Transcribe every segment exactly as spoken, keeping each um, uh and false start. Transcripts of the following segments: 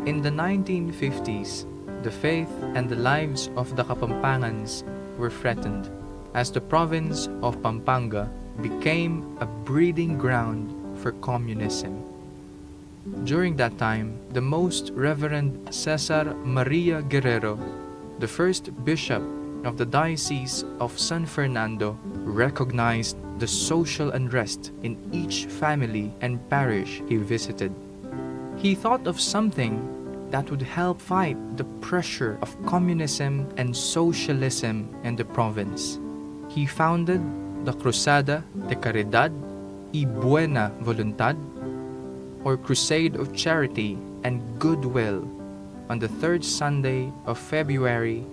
In the nineteen fifties, the faith and the lives of the Kapampangans were threatened as the province of Pampanga became a breeding ground for communism. During that time, the Most Reverend Cesar Maria Guerrero, the first bishop of the Diocese of San Fernando, recognized the social unrest in each family and parish he visited. He thought of something that would help fight the pressure of communism and socialism in the province. He founded the Cruzada de Caridad y Buena Voluntad, or Crusade of Charity and Goodwill, on the third Sunday of February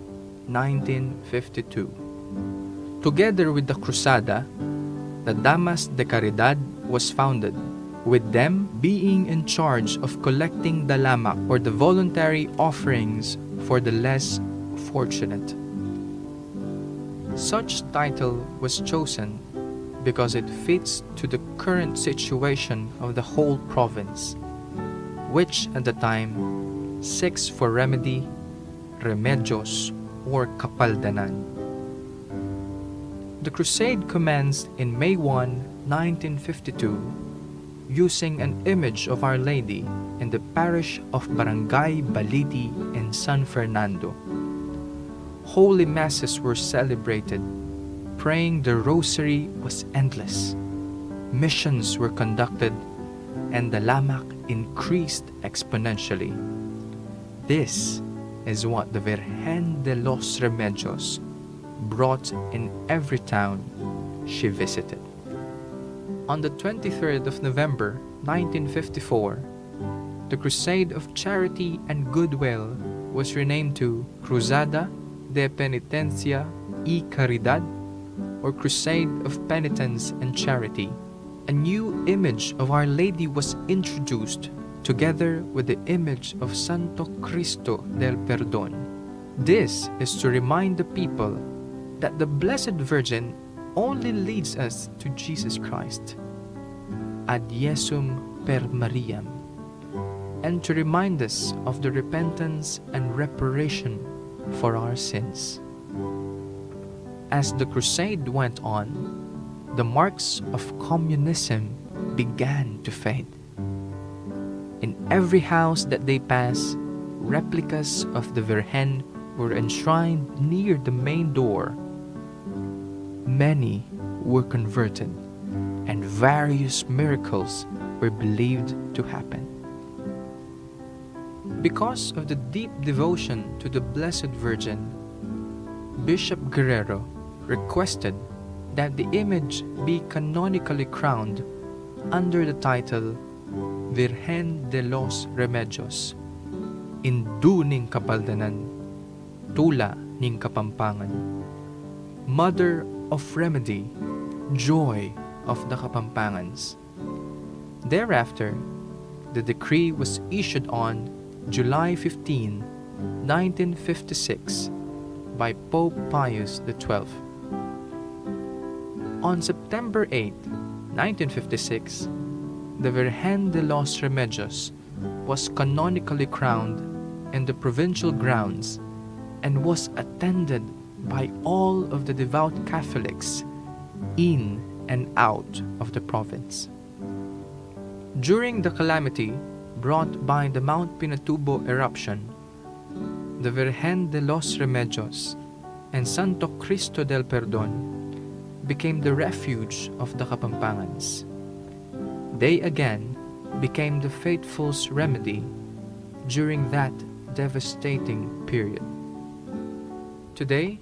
nineteen fifty-two. Together with the Cruzada, the Damas de Caridad was founded, with them being in charge of collecting dalamak, or the voluntary offerings, for the less fortunate. Such title was chosen because it fits to the current situation of the whole province, which at the time seeks for remedy, remedios, or kapaldanan. The crusade commenced in May one, nineteen fifty-two, using an image of Our Lady in the parish of Barangay Baliti in San Fernando. Holy masses were celebrated. Praying the rosary was endless. Missions were conducted, and the dalamak increased exponentially. This is what the Virgen de los Remedios brought in every town she visited. On the twenty-third of November nineteen fifty-four, the Crusade of Charity and Goodwill was renamed to Cruzada de Penitencia y Caridad, or Crusade of Penitence and Charity. A new image of Our Lady was introduced, together with the image of Santo Cristo del Perdon. This is to remind the people that the Blessed Virgin only leads us to Jesus Christ, ad Iesum per Mariam, and to remind us of the repentance and reparation for our sins. As the crusade went on, the marks of communism began to fade. In every house that they passed, replicas of the Virgen were enshrined near the main door. Many were converted, and various miracles were believed to happen. Because of the deep devotion to the Blessed Virgin, Bishop Guerrero requested that the image be canonically crowned under the title Virgen de los Remedios, Indu ning Kapaldanan, Tula ning Kapampangan, Mother of Remedy, Joy of the Kapampangans. Thereafter, the decree was issued on July fifteen, nineteen fifty-six, by Pope Pius the twelfth. On September eighth, nineteen fifty-six, the Virgen de los Remedios was canonically crowned in the provincial grounds and was attended by all of the devout Catholics in and out of the province. During the calamity brought by the Mount Pinatubo eruption, the Virgen de los Remedios and Santo Cristo del Perdon became the refuge of the Kapampangans. They again became the faithful's remedy during that devastating period. Today,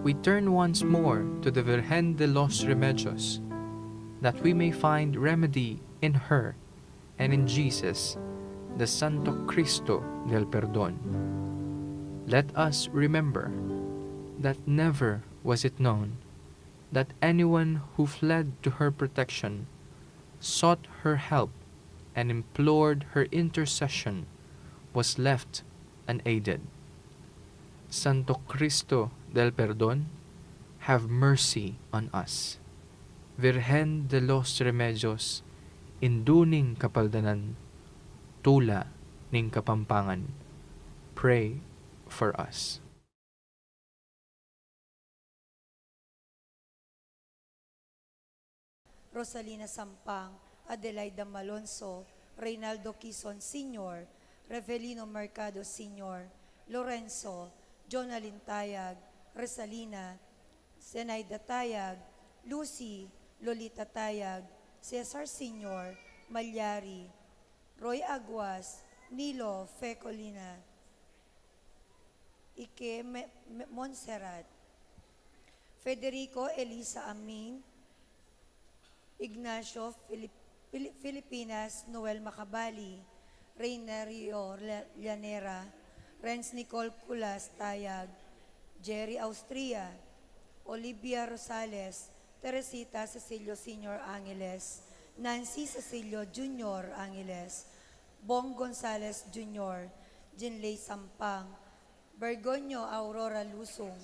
we turn once more to the Virgen de los Remedios, that we may find remedy in her and in Jesus, the Santo Cristo del Perdon. Let us remember that never was it known that anyone who fled to her protection, sought her help, and implored her intercession was left unaided. Santo Cristo del Perdon, have mercy on us. Virgen de los Remedios, Indu ning Kapaldanan, Tula ning Kapampangan. Pray for us. Rosalina Sampang, Adelaida Malonzo, Reynaldo Quizon Senior, Revelino Mercado Senior, Lorenzo, Jonalyn Tayag, Rosalina, Zenaida Tayag, Lucy, Lolita Tayag, Cesar Senior, Malyari, Roy Aguas, Nilo, Fecolina, Ike Me-, Me-, Montserrat, Federico, Elisa Amin, Ignacio, Filip-, Fili-, Filipinas, Noel Macabali, Reynerio Lla-, Llanera, Renz Nicole Culas Tayag, Jerry Austria, Olivia Rosales, Teresita Cecilio Senior Angeles, Nancy Cecilio Junior Angeles, Bong Gonzales Junior, Jinley Sampang, Bergonio Aurora Lusung,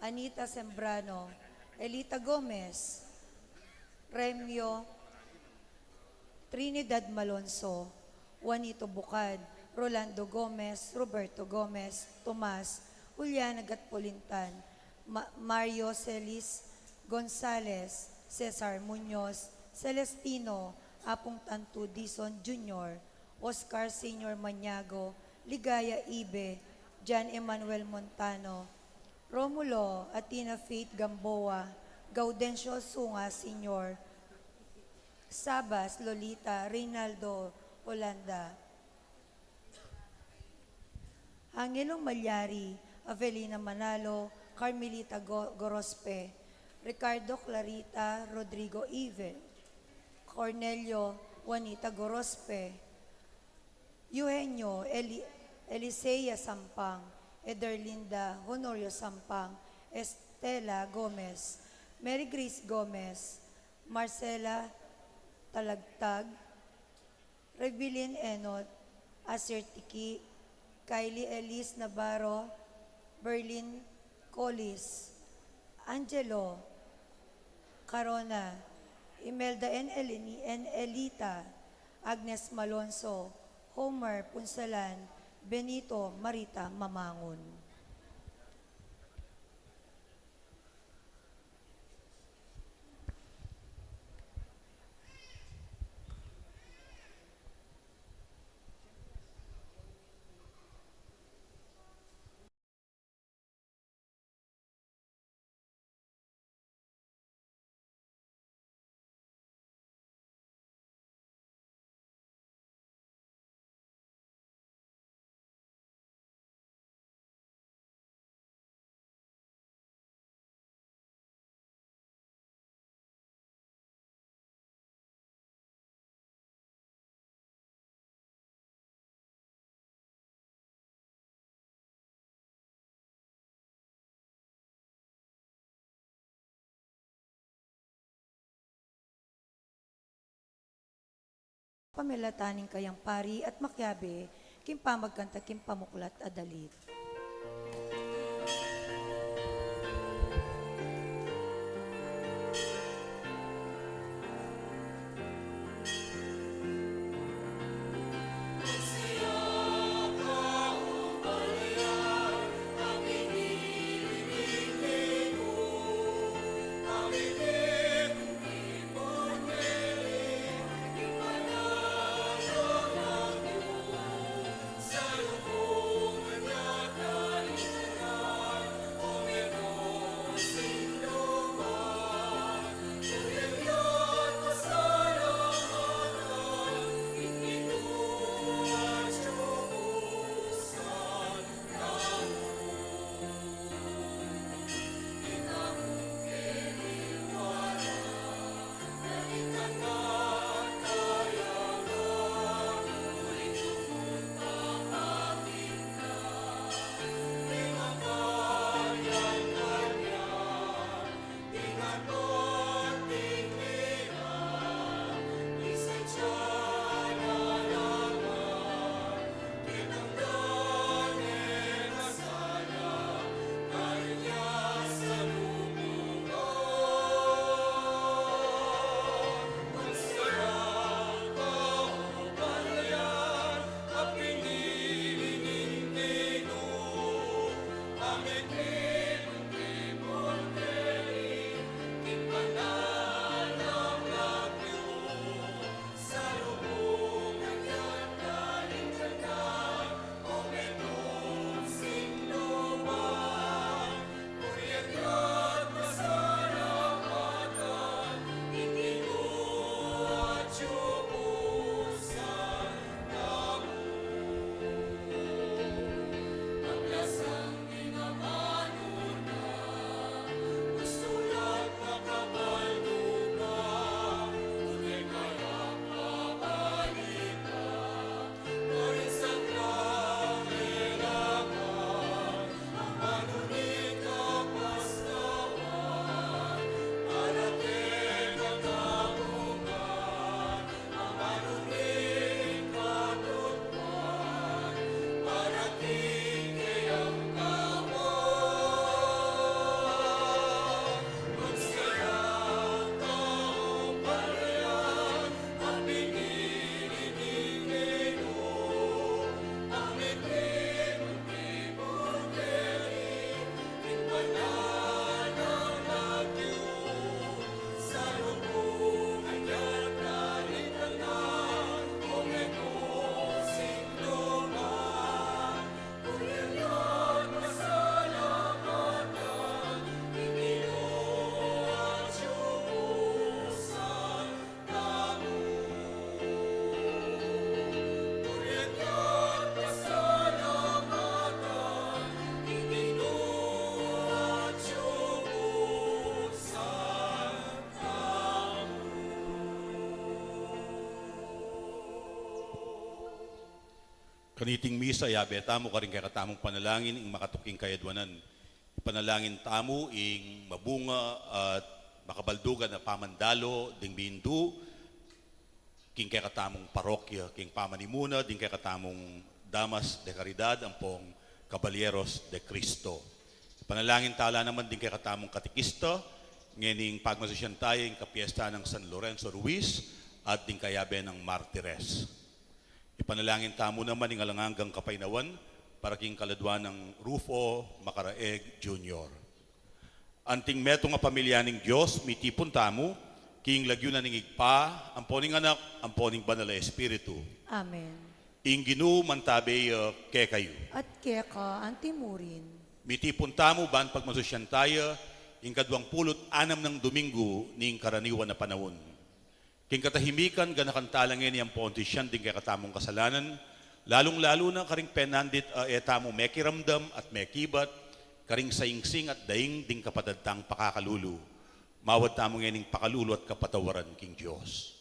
Anita Sembrano, Elita Gomez, Remio, Trinidad Malonzo, Juanito Bucad, Rolando Gomez, Roberto Gomez, Tomas, Juliana Gatpolintan, Ma-, Mario Celis Gonzales, Cesar Muñoz, Celestino, Apung Tantu Dizon Junior, Oscar Senior Maniago, Ligaya Ibe, John Emmanuel Montano, Romulo, Athena Faith Gamboa, Gaudencio Sunga Senior, Sabas, Lolita, Reynaldo Holanda, Angelo Malyari, Avelina Manalo, Carmelita Go-, Gorospe, Ricardo Clarita, Rodrigo Ive, Cornelio, Juanita Gorospe, Eugenio, Eli-, Elisea Sampang, Ederlinda, Honorio Sampang, Estela Gomez, Mary Grace Gomez, Marcela Talagtag, Revilin Enot, Asir Tiki, Kylie Elise Navarro, Berlin Colis, Angelo Carona, Imelda N. Eleni-, N. Elita, Agnes Malonzo, Homer Punsalan, Benito Marita Mamangun. Pamilatan ning kayang pari at makiabe king pamagkanta king pamuklat a dalit. Kaniting misa, yabe tamu karing kekatamung panalangin ing makatuk king kayadwanan. Ipanalangin tamu ing mabunga at makabaldugan a pamandalo ding mindu king kekatamung parokya, king pamanimuna ding kekatamung Damas de Caridad ampong Caballeros de Cristo. Ipanalangin ta la naman ding kekatamung katekista, ngening pagmasusyan taya ing kapiesta nang San Lorenzo Ruiz at ding kayabe nang martires. Ipanalangin tamu naman ing alang anggang kapaynawan para king kaladwa nang Rufo Macaraeg Junior. Anting metung a pamilya ning Dios, mitipun tamu king lagyu na ning Ibpa, ampo ning Anak, ampo ning Banal a Espiritu. Amen. Ing Ginu mantabe ya kekayu. At keka antimurin. Mitipun tamu ban pagmasusyan taya ing kadwang pulu't anam nang Domingo ning karaniwan a panaun. King katahimikan, ganakan tala ngeni ampon sisian ding kekatamung kasalanan, lalung-lalu na karing penandit a e tamu mekiramdam at mekibat karing saingsing at daing ding kapatad tang pakakalulu. Mawad tamu ngening pakalulu at kapatawaran king Dios.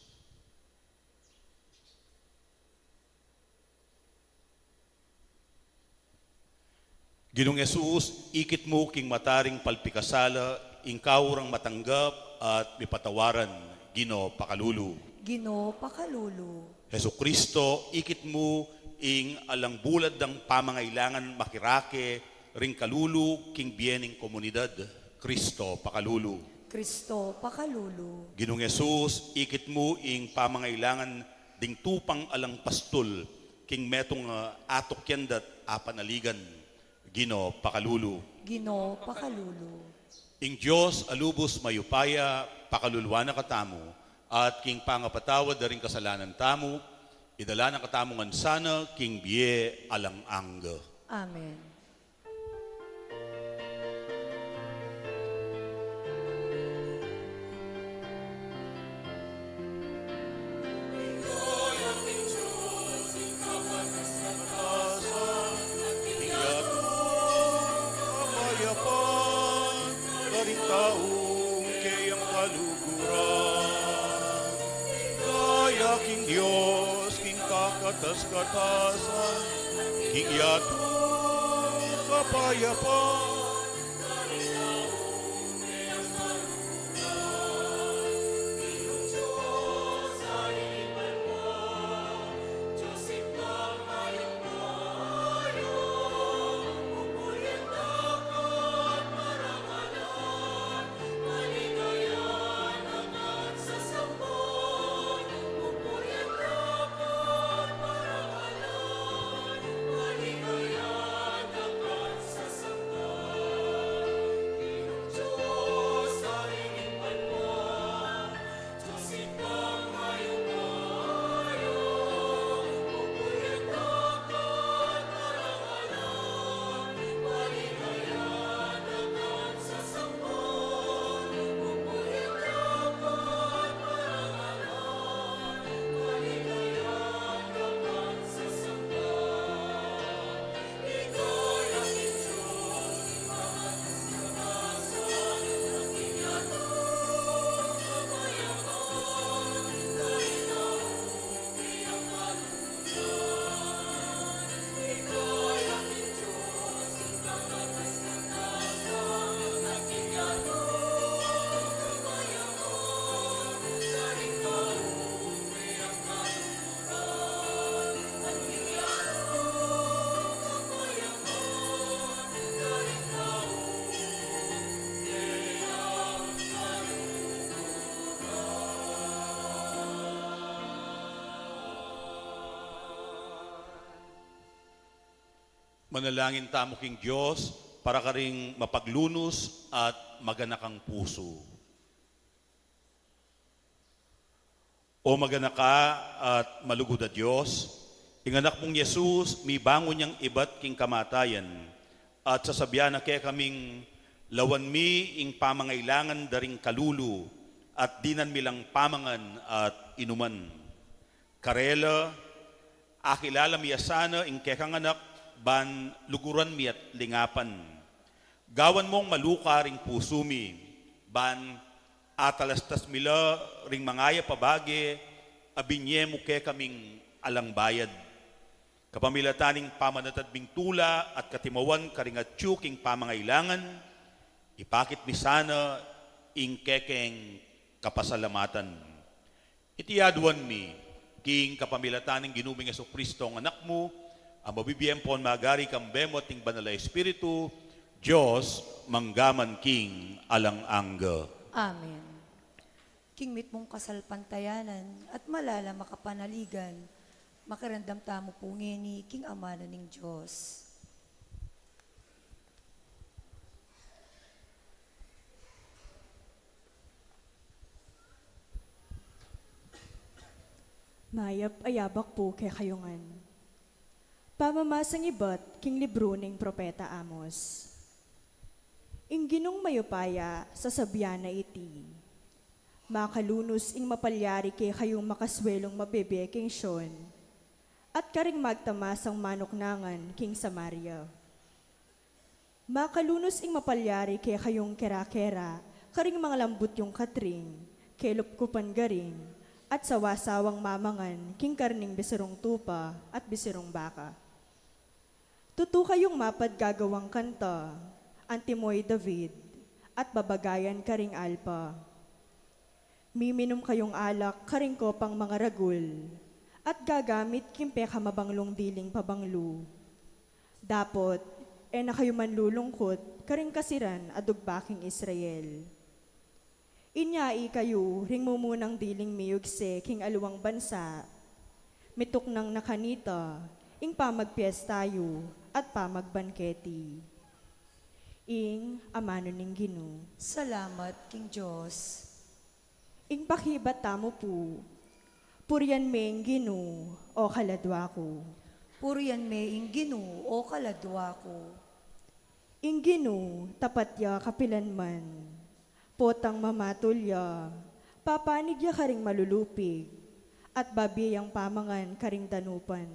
Ginung Jesus, ikit mu king mata ring palpikasala ing kaurang matanggap at mipatawaran, Ginu, pakalulu. Ginu, pakalulu. Jesucristo, ikit mu ing alang bulad dang pamangailangan makirake ring kalulu king bie ning komunidad, Cristo, pakalulu. Cristo, pakalulu. Ginung Jesus, ikit mu ing pamangailangan ding tupang alang pastul king metung a atuk kenda at apanaligan, Ginu, pakalulu. Ginu, pakalulu. Ing Dios a lubus mayupaya pakaluluan na katamu, at king pangapatawad da ring kasalanan tamu, idala na katamu ngan sana king bie alang angga. Amen. Kapayapan karing taung keyang kaluguran. Daya king Dios king kakatas-katasan, king yatu kapayapan. Manalangin tamu king Dios para karing mapaglunus at maganakang pusu. O maganaka at malugud a Dios, ing Anak mung Jesus, mibangun yang ibat king kamatayan, at sasabian na kekaming lawan mi ing pamangailangan da ring kalulu, at dinan mi lang pamangan at inuman. Karela, akilala mi ya sana ing kekang Anak, ban luguran mi at lingapan. Gawan mong maluka ring pusu mi, ban atalastas mi la ring mangayap a bage a binie mu kekaming alang bayad. Kapamilatan ning pamanatad ming tula at katimawan karing atyu king pamangailangan, ipakit mi sana ing kekeng kapasalamatan. Iti aduan mi, king kapamilatan ning Ginu ming Jesucristo, ang Anak mu, a mabibie ampon magari kambe mu at ning Banal a Espiritu, Dios, mangga man king alang angga. Amen. King mitmung kasalpantayanan at malalam a kapanaligan, makiramdam tamu pu ngeni king amanu ning Dios. Mayap a yabak pu kekayu ngan. Pamamasang ibat king libru ning Propeta Amos. Ing Ginung mayupaya sasabian na iti: Makalunus ing mapalyari kekayung makaswelung mabebie king Sion, at karing magtamasang manuknangan king Samaria. Makalunus ing mapalyari kekayung kera-kera, karing manglambut yung katring, kelupkupan garing, at sawa-sawang mamangan king karning bisirung tupa at bisirung baka. Tutu kayung mapaggagawang kanta, antimo i David, at babagayan karing alpa. Miminum kayung alak karing kopang mangaragul, at gagamit king pekamabanglung diling pabanglu. Dapot, e na kayu manlulungkut karing kasiran a dugba king Israel. Inya ikayu ring mumunang diling miyugse king aliwang bansa, mituknang na kanita ing pamagpiesta yu at pamagbangketi. Ing amanu ning Ginu. Salamat king Dios. Ing pakibat tamu pu. Purian me ing Ginu, o kaladua ku. Purian me ing Ginu, o kaladua ku. Ing Ginu, tapat ya kapilanman. Potang mamatul ya, papanig ya karing malulupig, at babie yang pamangan karing danupan.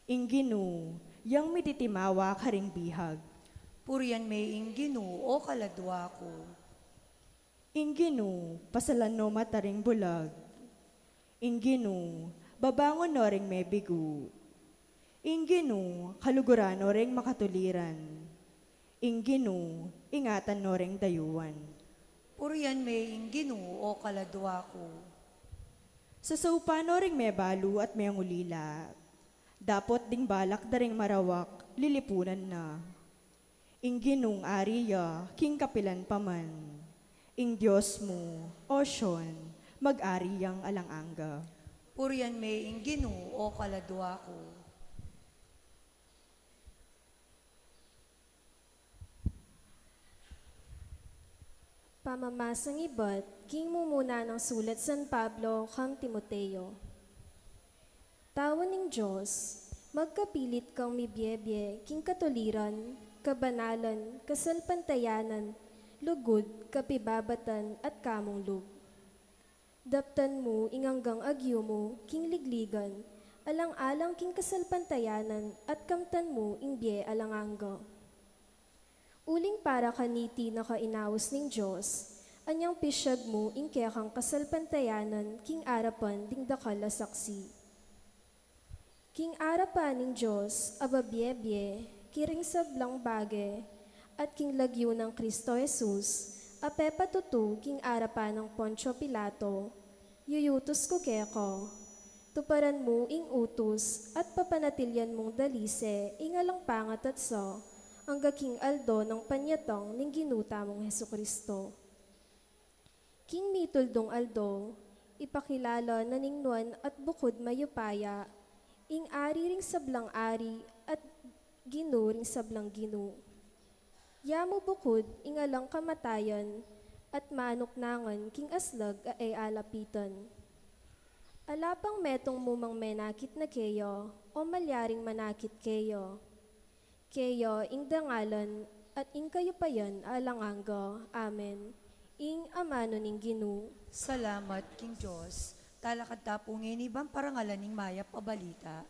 Ing Ginu, yang mititimawa karing bihag. Purian me ing Ginu, o kaladua ku. Ing Ginu, pasalan no mata ring bulag. Ing Ginu, babangun no ring mebigu. Ing Ginu, kaluguran no ring makatuliran. Ing Ginu, ingatan no ring dayuan. Purian me ing Ginu, o kaladua ku. Sasaupan no ring mebalu at mengulila. Dapot ding balak da ring marawak, lilipunan na. Ing Ginung ari ya king kapilan pa man. Ing Dios mu, o Sion, mag-ari yang alang angga. Purian me ing Ginu, o kaladua ku. Pamamasang ibat king mumuna nang sulat San Pablo kang Timoteo. Tau ning Dios, magkapilit kang mibie-bie king katuliran, kabanalan, kasalpantayanan, lugud, kapibabatan, at kamung lub. Daptan mu ing anggang agyu mu king ligligan, alang-alang king kasalpantayanan, at kamtan mu ing bie alang angga. Uling para kaniti na kainaus ning Dios, anyang pisyag mu ing kekang kasalpantayanan king arapan ding dakal a saksi. King arapan ning Dios a babie-bie, king sablang bage, at king lagyu nang Kristo Jesus, a pepatutu king arapan nang Poncio Pilato, yuyutus ku keka, tuparan mu ing utus at papanatilian mung dalise ing alang pangatatsa, angga king aldo nang panyatang ning Ginu tamung Jesucristo. King mituldung aldo, ipakilala na ning nuan at bukud mayupaya, ing Ari ring sablang ari at Ginu ring sablang ginu. Ya mu bukud ing alang kamatayan at manuknangan king aslag a e alapitan. Ala pang metung mu mang menakit na keya, o malyaring manakit keya. Keya ing dangalan at ing kayupayan alang angga. Amen. Ing amanu ning Ginu. Salamat king Dios. Talakad ta pu ngeni ban parangalan ing mayap a balita.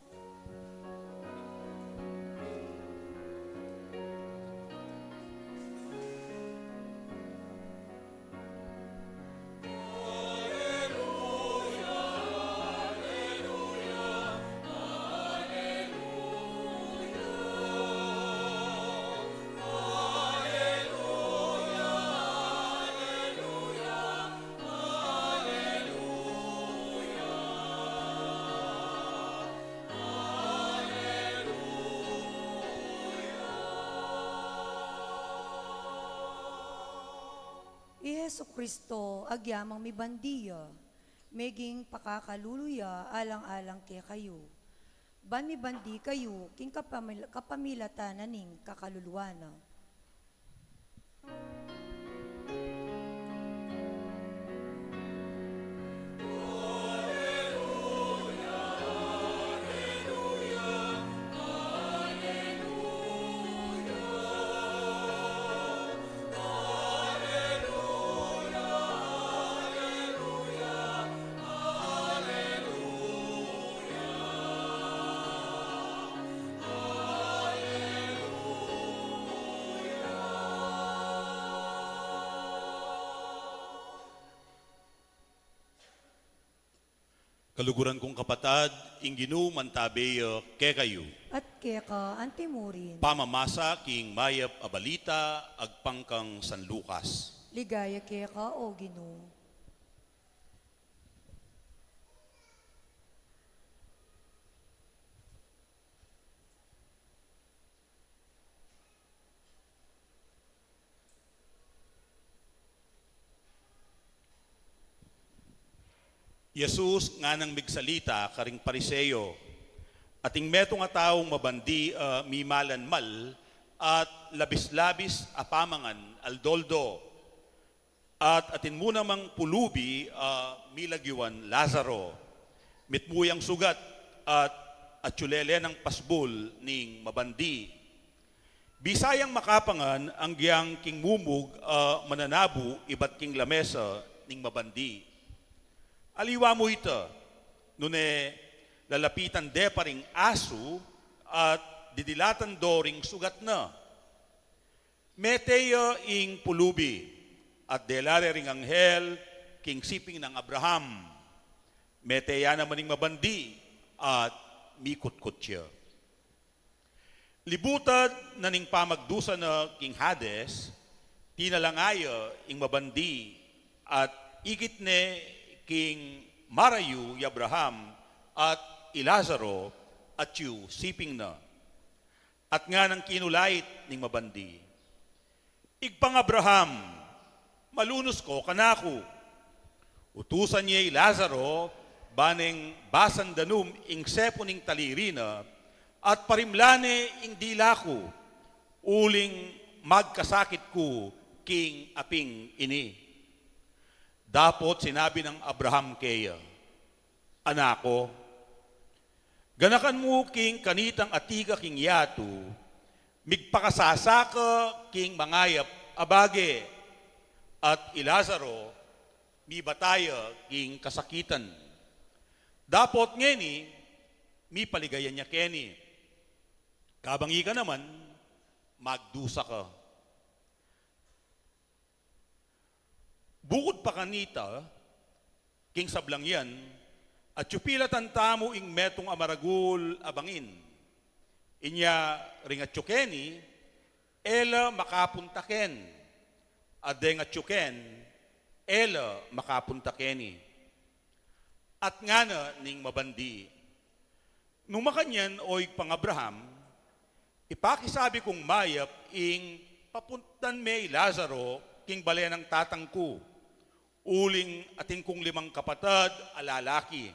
I Jesucristo agyang mibandi ya, meging pakakalulu ya alang-alang kekayu. Ban mibandi kayu king kapamil-, kapamilatan na ning kakaluluan na. Kaluguran kung kapatad, ing Ginu mantabe ya kekayu. At keka antimurin. Pamamasa king mayap a balita agpang kang San Lucas. Ligaya keka, O Ginu. Jesus nganang migsalita karing Pariseo, ating metung a taung mabandi a mimalanmal at labis-labis a pamangan aldo-aldo. At atin mu namang pulubi a milagyuan Lazaro. Mitmu yang sugat at atyu lele nang pasbul ning mabandi. Bisa yang makapangan anggyang king mumug a mananabu ibat king lamesa ning mabandi. Aliwa mu ita, nune lalapitan de pa ring asu at didilatan do ring sugat na. Mete ya ing pulubi, at dela re ring anghel king siping nang Abraham. Mete ya naman ing mabandi, at mikutkut ya. Libutad na ning pamagdusa na king Hades, tinalanga ya ing mabandi, at ikit ne king marayu i Abraham at i Lazaro, atyu siping na. At nganang kinulait ning mabandi, "Ibpang Abraham, malunus ko kanaku. Utusan ye i Lazaro, ba neng basan danum ing sepu ning taliri na, at parimlan ne ing dila ku, uling magkasakit ku king aping ini." Dapot sinabi nang Abraham keya, "Anak ku, ganakan mu king kanitang atiu ka king yatu, migpakasasa ka king mangayap a bage, at i Lazaro, mibata ya king kasakitan. Dapot ngeni, mipaligayan ya keni. Kabang ika naman, magdusa ka." Bukud pa kanita, king sablang yan, atyu pilatan tamu ing metung a maragul a bangin. Inya ring atyu keni, e la makapunta ken. At deng atyu ken, e la makapunta keni. At ngana ning mabandi, "Nung makanyan, o Ibpang Abraham, ipakisabi kung mayap ing papuntan me i Lazaro king bale nang tatang ku, uling atin kung limang kapatad a lalaki.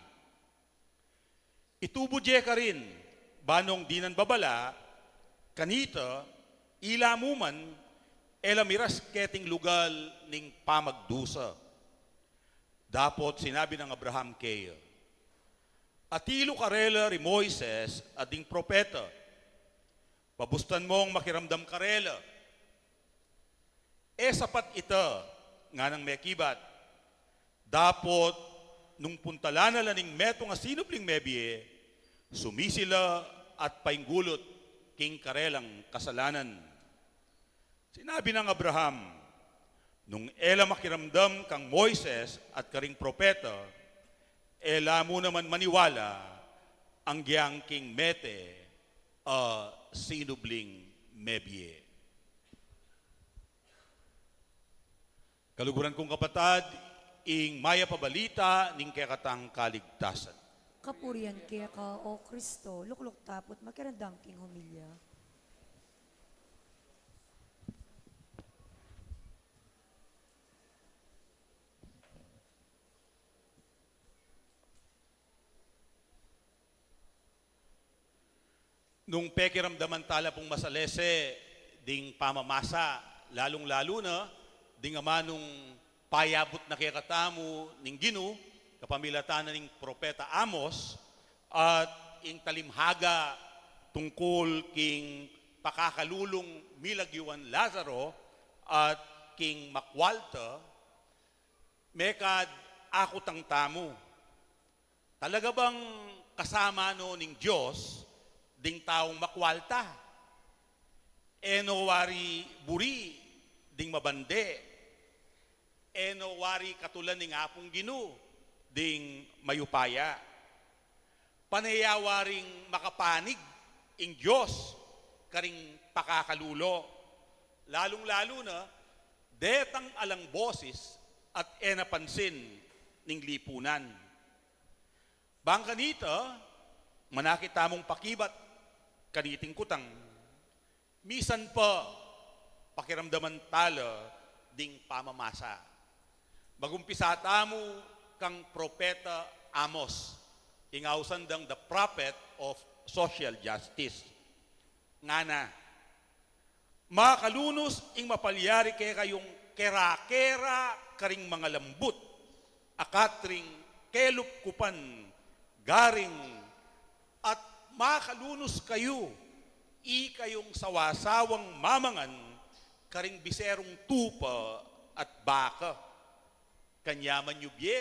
Itubu de karin, ba nung dinan babala kanita, ila mu man, e la miras keting lugal ning pamagdusa." Dapot sinabi nang Abraham keya, "Atilu karela ri Moises at ding propeta. Pabustan mong makiramdam karela." "E sapat ita," nganang mekibat. Dapot nung puntalan na la ning metung a sinubling mebie, sumisi la at painggulut king karelang kasalanan. Sinabi nang Abraham, "Nung e la makiramdam kang Moises at karing propeta, e la mu naman maniwala anggiyang king mete a sinubling mebie." Kaluguran kung kapatad, ing mayap a balita ning kekatang kaligtasan. Kapurian keka, O Kristo. Lukluk ta pu't makiramdam king homilya. Nung pekiramdaman tala pung masalese ding pamamasa, lalung-lalu na ding amanung payabut na kekatamu ning Ginu kapamilatan na ning propeta Amos, at ing talimhaga tungkul king pakakalulung milagyuan Lazaro at king makwalta, mekad akutang tamu. Talaga bang kasama no ning Dios ding taung makwalta? E no wari buri ding mabande? E no wari katulan ning Apung Ginu ding mayupaya? Pane ya waring makapanig ing Dios karing pakakalulu, lalung-lalu na detang alang bosis at e na pansin ning lipunan. Bang kanita, manakit tamung pakibat kaniting kutang, misan pa pakiramdaman tala ding pamamasa. Magumpisa tamu kang propeta Amos, ing ausan dang the prophet of social justice. Ngana, makalunus ing mapalyari kekayung kera-kera karing mangalambut a katring kelupkupan garing, at makalunus kayu, ikayung sawa-sawang mamangan karing biserung tupa at baka. Kanyaman yu bie,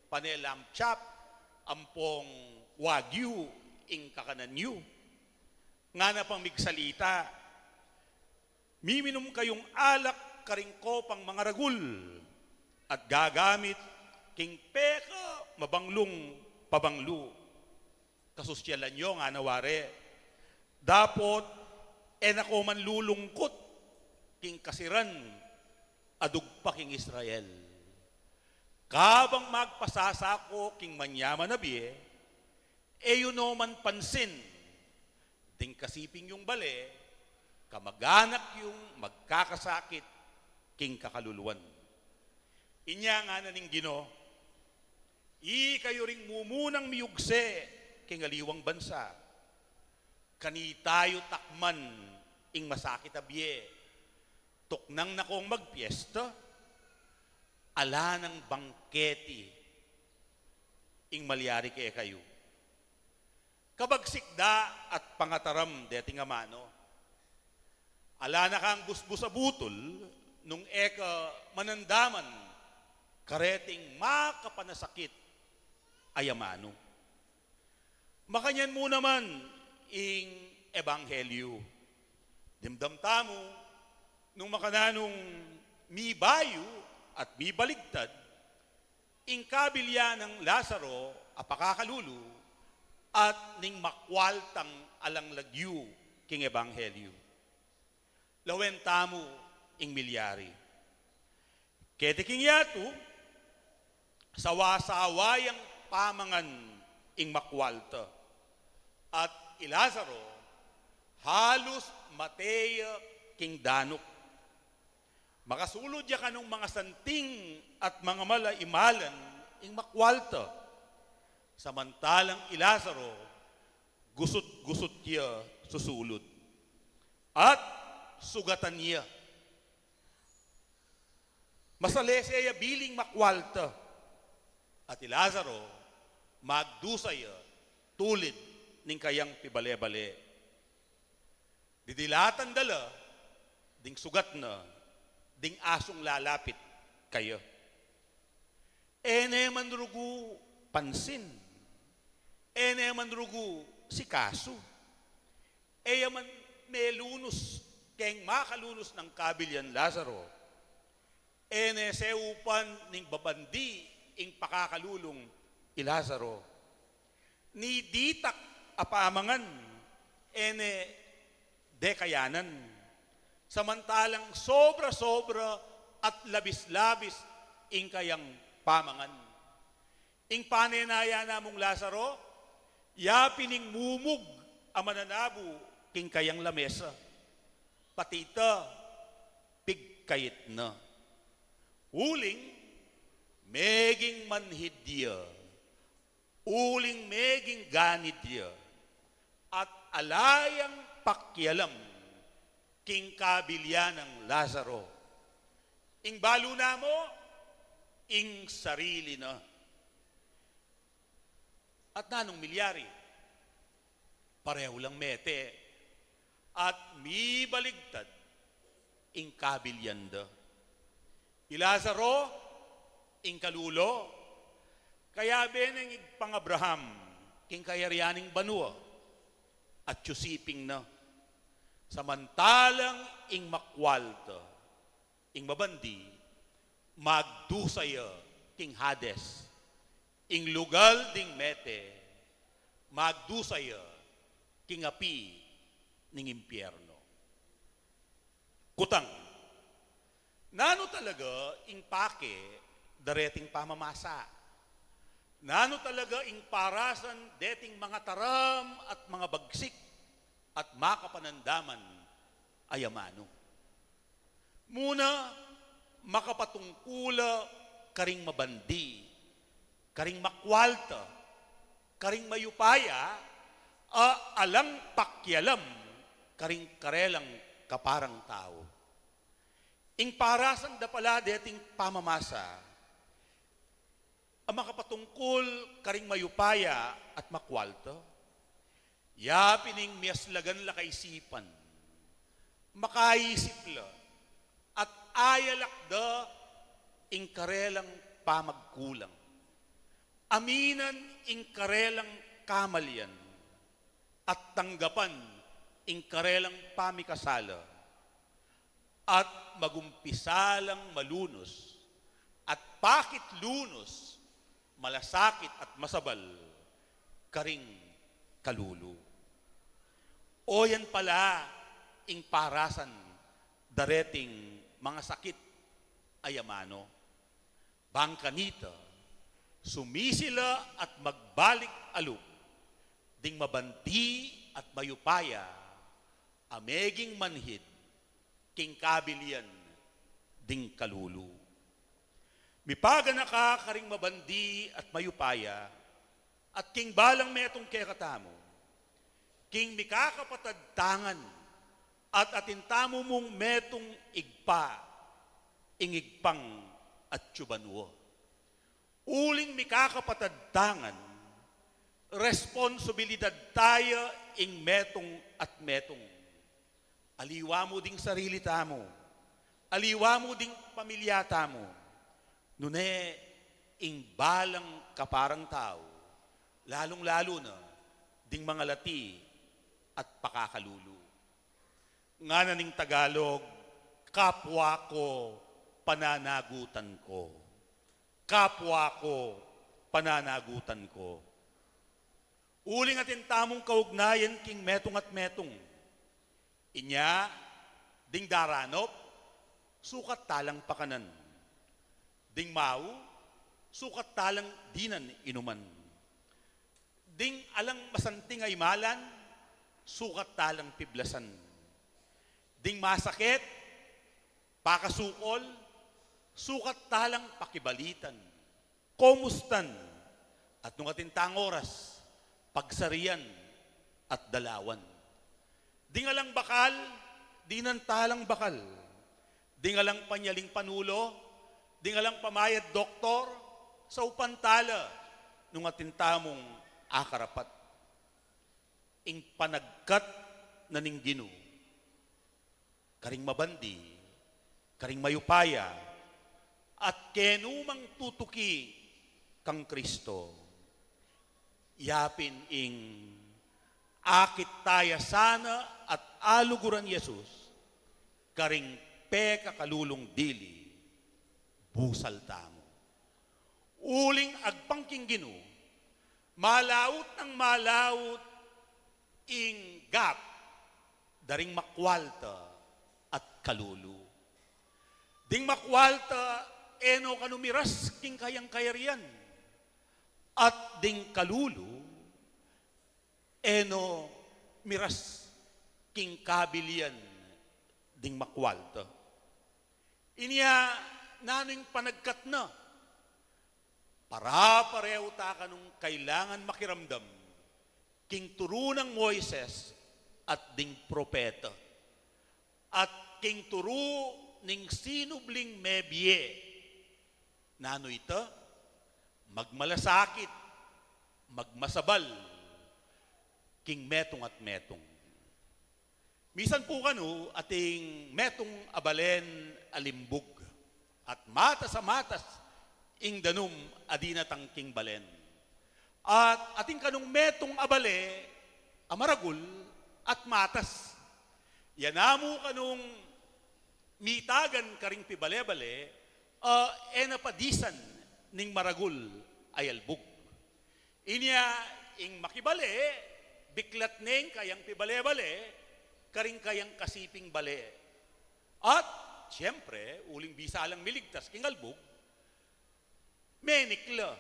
pane lamb chop ampong wagyu ing kakanan yu. Ngana pang migsalita, miminum kayung alak karing kopang mangaragul, at gagamit king pekamabanglung pabanglu. Kasusyalan yo, ngana wari, dapot e na ko man lulungkut king kasiran a dugpa king Israel. Kabang magpasasa ko king manyaman a bie, e yu no man pansin ding kasiping yung bale, kamag-anak yung magkakasakit king kakaluluan. Inya ngana ning Ginu, ikayu ring mumunang miyugse king aliwang bansa, kanita yu takman ing masakit a bie. Tuknang na kong magpiesta, ala nang bangketi ing malyari kekayu. Kabagsik da at pangataram deting amanu. Ala na kang busbus a butul nung e ka manandaman kareting makapanasakit a amanu. Makanyan mu naman ing ebanghelyu. Dimdam tamu nung makananung mibayu at mibaligtad ing kabilyan nang Lazaro a pakakalulu at ning makwaltang alang lagyu king ebanghelyu. Lawen tamu ing milyari. Keti king yatu, sawa-sawa yang pamangan ing makwalta, at i Lazaro halus mate ya king danuk. Makasulud ya kanung mangasanting at mangamal a imalan ing makwalta, samantalang i Lazaro gusut-gusut ya susulud at sugatan ya. Masalese ya bilang makwalta, at i Lazaro magdusa ya tulid ning kayang pibale-bale. Didilatan da la ding sugat na ding asung lalapit kaya. E ne man rugu pansin, e ne man rugu sikasu, e ya man melunus keng makalunus nang kabilyan Lazaro. E ne seupan ning babandi ing pakakalulung i Lazaro. Ni ditak a pamangan, e ne dekayanan, samantalang sobra-sobra at labis-labis ing kayang pamangan. Ing pane na ya namung Lazaro, ya pin ing mumug a mananabu king kayang lamesa. Pati ita, pigkait na. Uling meging manhid ya, uling meging ganid ya, at Ala yang pakialam king kabilian nang Lazaro. Ing balu na mu, ing sarili na. At nanung milyari? Pareho lang mete at mibaligtad ing kabilian da. I Lazaro, ing kalulu, kayabe neng Ibpang Abraham king kayarian ning banua at siyusiping na. Samantalang ing makwalta, ing mabandi, magdusa ya king Hades, ing lugal ding mete, magdusa ya king api ning impyerno. Kutang, nanu talaga ing pake dareting pamamasa? Nanu talaga ing parasan deting mangataram at mangabagsik at makapanandaman a amanu? Muna, makapatungkul la karing mabandi, karing makwalta, karing mayupaya, a alang pakialam karing karelang kaparang tau. Ing parasan da pala deting pamamasa a makapatungkul karing mayupaya at makwalta, ya pin ing miyaslagan la kaisipan, makaisip la, at ayalak da ing karelang pamagkulang. Aminan ing karelang kamalian at tanggapan ing karelang pamikasala, at magumpisa lang malunus at pakitlunus, malasakit at masabal karing kalulu. O yan pala ing parasan dareting mangasakit a amanu. Bang kanita, sumisila at magbalik a lub ding mabandi at mayupaya a meging manhid king kabilian ding kalulu. Mipaganaka karing mabandi at mayupaya at king balang metung kekatamu, king mikakapatad tangan at atin tamu mung metung ibpa, ing Ibpang atyu banua. Uling mikakapatad tangan, responsibilidad taya ing metung at metung. Aliwa mu ding sarili tamu, aliwa mu ding pamilya tamu, nune ing balang kaparang tau, lalung-lalu na ding mangalati at pakakalulu. Ngana ning Tagalog, kapwa ko, pananagutan ko. Kapwa ko, pananagutan ko. Uling atin tamung kaugnayan king metung at metung. Inya, ding daranup, sukat talang pakanan. Ding mau, sukat talang dinan inuman. Ding alang masanting a imalan, sukat talang piblasan. Ding masakit, pakasukol, sukat talang pakibalitan, komustan, at nung atin tang oras, pagsarian at dalawan. Ding alang bakal, dinan talang bakal. Ding alang panyaling panulo, ding alang pamayad doktor, saupan tala nung atin tamung akarapat. Ing panagkat na ning Ginu karing mabandi, karing mayupaya, at kenumang tutuki kang Kristo. Yapin ing akit taya sana at aluguran Jesus karing pekakalulung dili, busal tamu. Uling agpang king Ginu, malaut nang malaut ing gap da ring makwalta at kalulu. Ding makwalta, e no kanu miras king kayang kayarian, at ding kalulu, e no miras king kabilian ding makwalta. Inya, nanu ing panagkat na? Pare-parehu ta kanung kailangan makiramdam king turu nang Moises at ding propeta, at king turu ning sinubling mebie. Nanu ita? Magmalasakit, magmasabal, king metung at metung. Misan pu kanu ating metung a balen a limbug, at matas a matas ing danum a dinatang king balen. At ating kanung metung a bale a maragul at matas. Yan namu kanung mitagan karing pibale-bale, a, e na padisan ning maragul a yalbug. Inya ing makibale, biklat ne ing kayang pibale-bale karing kayang kasiping bale. At, siyempre, uling bisa lang miligtas king albug, menik la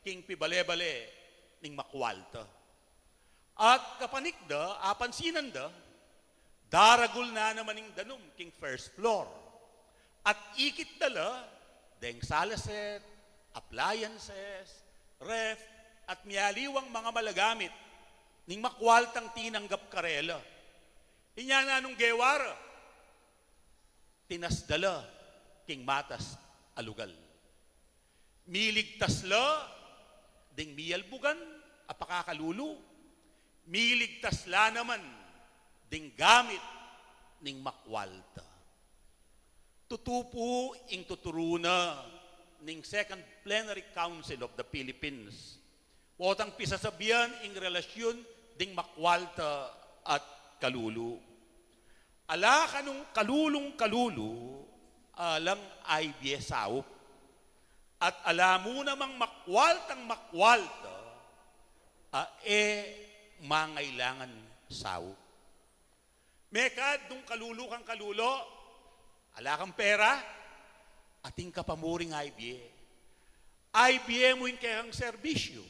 king pibale-bale ning makwalta. At kapanik da, apansinan da, daragul na naman ing danum king first floor. At ikit da la deng salaset, appliances, ref, at mialiwang manga malagamit ning makwaltang tinanggap karela. Inya nanung gewa ra? Tinas da la king matas a lugal. Miligtas la ding miyalbugan a pakakalulu. Miligtas la naman ding gamit ning makwalta. Tutu pu ing tuturu na ning Second Plenary Council of the Philippines. Potang pisasabian ing relasyun ding makwalta at kalulu. Ala kanung kalulung kalulu, alang aibie saup. At ala mu namang makwaltang makwalta, a e mangailangan saup. Mekad nung kalulu kang kalulu, ala kang pera, atin ka pa muring aibie. Aibie mu ing kekang serbisyu.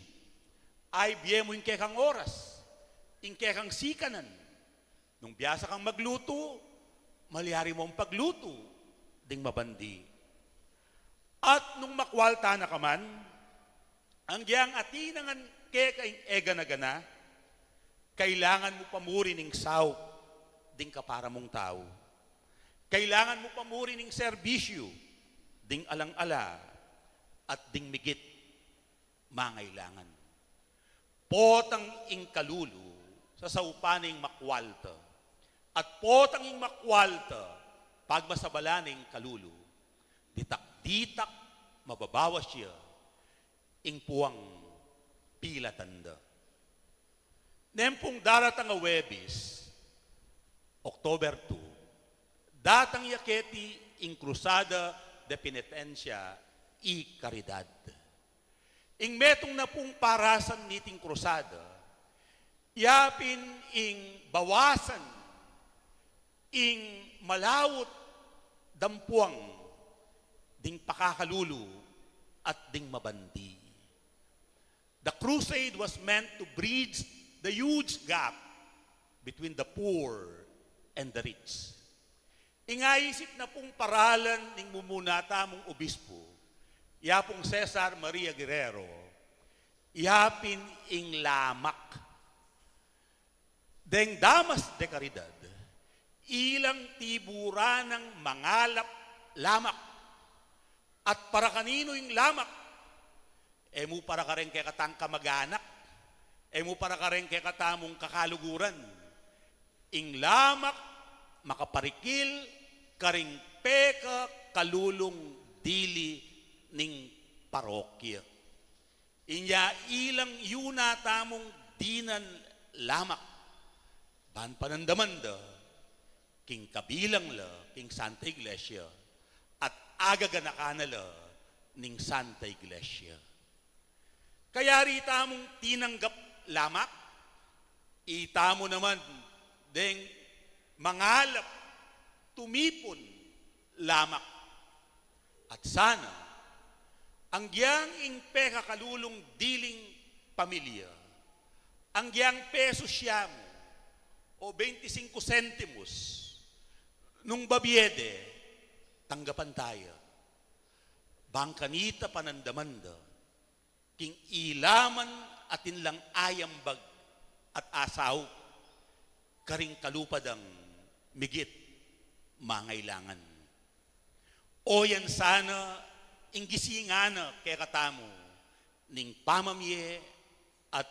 Aibie mu ing kekang oras. Ing kekang sikanan. Nung biasa kang maglutu, malyari mung paglutu ding mabandi. At nung makwalta na ka man, anggiyang atin ngan keka ing e gana-gana, kailangan mu pa muri ning saup ding kapara mung tau. Kailangan mu pa muri ning serbisyu ding alang-ala at ding migit mangailangan. Potang ing kalulu, sasaupan ne ing makwalta. At potang ing makwalta, pagmasabalan ne ing kalulu. Ditak-ditak, mababawas ya ing puang pilatan da. Neng pung daratang a Huwebes, October two, datang ya keti ing Cruzada de Penitencia y Caridad. Ing metung na pung parasan niting krusada, yapin ing bawasan ing malaut dampuang ding pakakalulu at ding mabandi. The crusade was meant to bridge the huge gap between the poor and the rich. Ing aisip na pung paralan ning mumuna tamung obispo, ya pung Cesar Maria Guerrero, yapin ing lamak. Deng Damas de Caridad, ilang tiburan nang mangalap lamak. At para kaninu ing lamak? E mu para kareng kekatang kamag-anak, e mu para kareng kekatamung kakaluguran. Ing lamak makaparikil karing pekakalulung dili ning parokya. Inya ilang yu na tamung dinan lamak, ban panandaman da king kabilang la king Santa Iglesia at agaganakan na la ning Santa Iglesia. Kayari tamung tinanggap lamak, itamu naman deng mangalap tumipun lamak. At sana, anggiyang ing pekakalulung diling pamilya, anggiyang peso syamu o bente singku sentimos, nung babie de, tanggapan taya. Bang kanita panandaman da, king ilaman atin lang ayambag at asaup, karing kalupa dang migit mangailangan. O yan sana ing gisingan na kekatamu ning pamamie at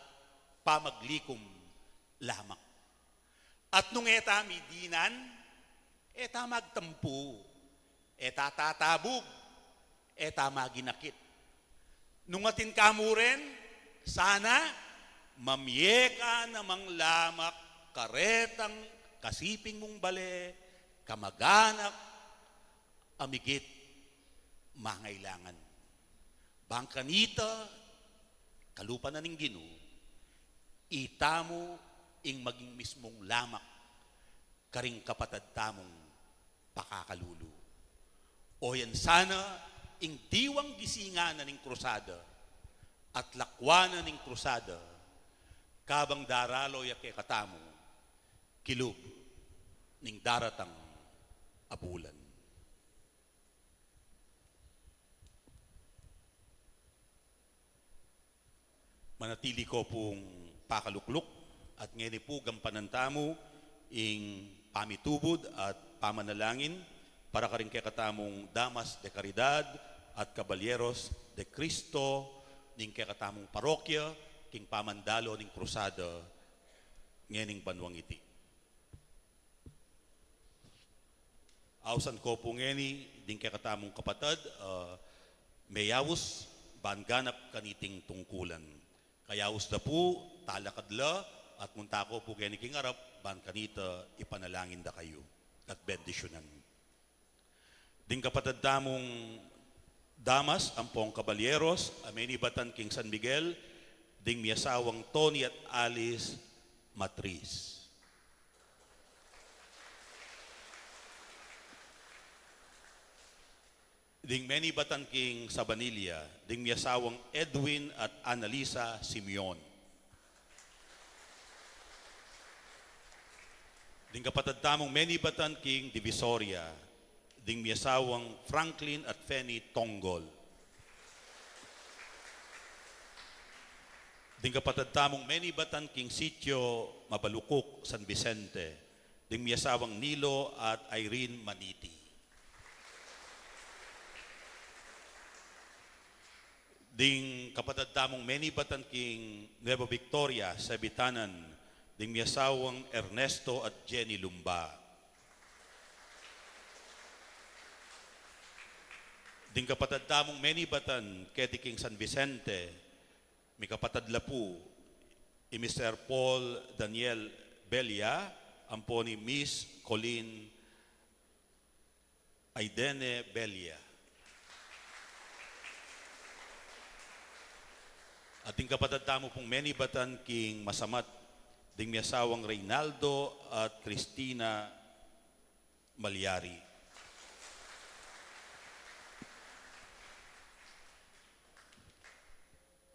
pamaglikum lamak. At nung e ta midinan, e ta magtampu, e ta tatabug, e ta maginakit. Nung atin ka mu rin, sana mamie ka namang lamak karetang kasiping mung bale, kamaganak, a migit mangailangan. Bang kanita, kalupa na ning Ginu, itamu ing maging mismung lamak karing kapatad tamung pakakalulu. O yan sana ing diwang gisingan na ning krusada at lakwan na ning krusada, kabang daralo ya kekatamu kilub ning daratang a bulan. Manatili ko pung pakalukluk, at ngeni pu gampanan tamu ing pamitubud at pamanalangin para karing kekatamung Damas de Caridad at Caballeros de Cristo ning kekatamung parokya king pamandalo ning krusada ngening banuang iti. Ausan ko pu ngeni ding kekatamung kapatad, ah, meyaus ban ganap kaniting tungkulan. Kayaus da pu, talakad la, at munta ko pu keni king arap ban kanita ipanalangin da kayu at bendisyunan. Ding kapatad tamung Damas ampong Caballeros a menibatan king San Miguel, ding miasawang Tony at Alice Matris. Ding menibatan king Sabanilla, ding miasawang Edwin at Annalisa Simeon. Ding kapatad tamung menibatan king Divisoria, ding miasawang Franklin at Fanny Tonggol. Ding kapatad tamung menibatan king Sitio Mabalukuk, San Vicente, ding miasawang Nilo at Irene Maniti. Ding kapatad tamung menibatan king Nueva Victoria, Sebitanan, ding miasawang Ernesto at Jenny Lumba. Ding kapatad tamung menibatan keti king San Vicente, mikapatad la pu i Mister Paul Daniel Belia ampon i Miss Colleen Aidene Belia. At ding kapatad tamu pung menibatan king Masamat, ding miasawang Reynaldo at Cristina Malyari.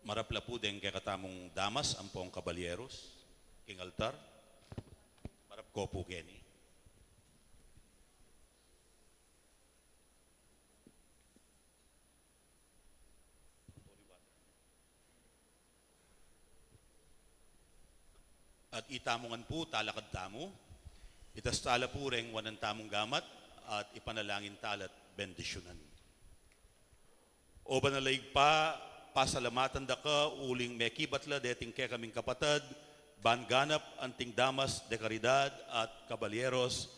Marap la pu deng kekatamung damas ampong kabalyeros king altar. Marap ko pu keni. At itamu ngan pu, talakad tamu. Itas tala pu reng wanan tamung gamat at ipanalangin tala't bendisyunan. O Banal a Ibpa, pasalamatan da ka uling mekibat la deting kekaming kapatad ban ganap anting damas de karidad at kabalyeros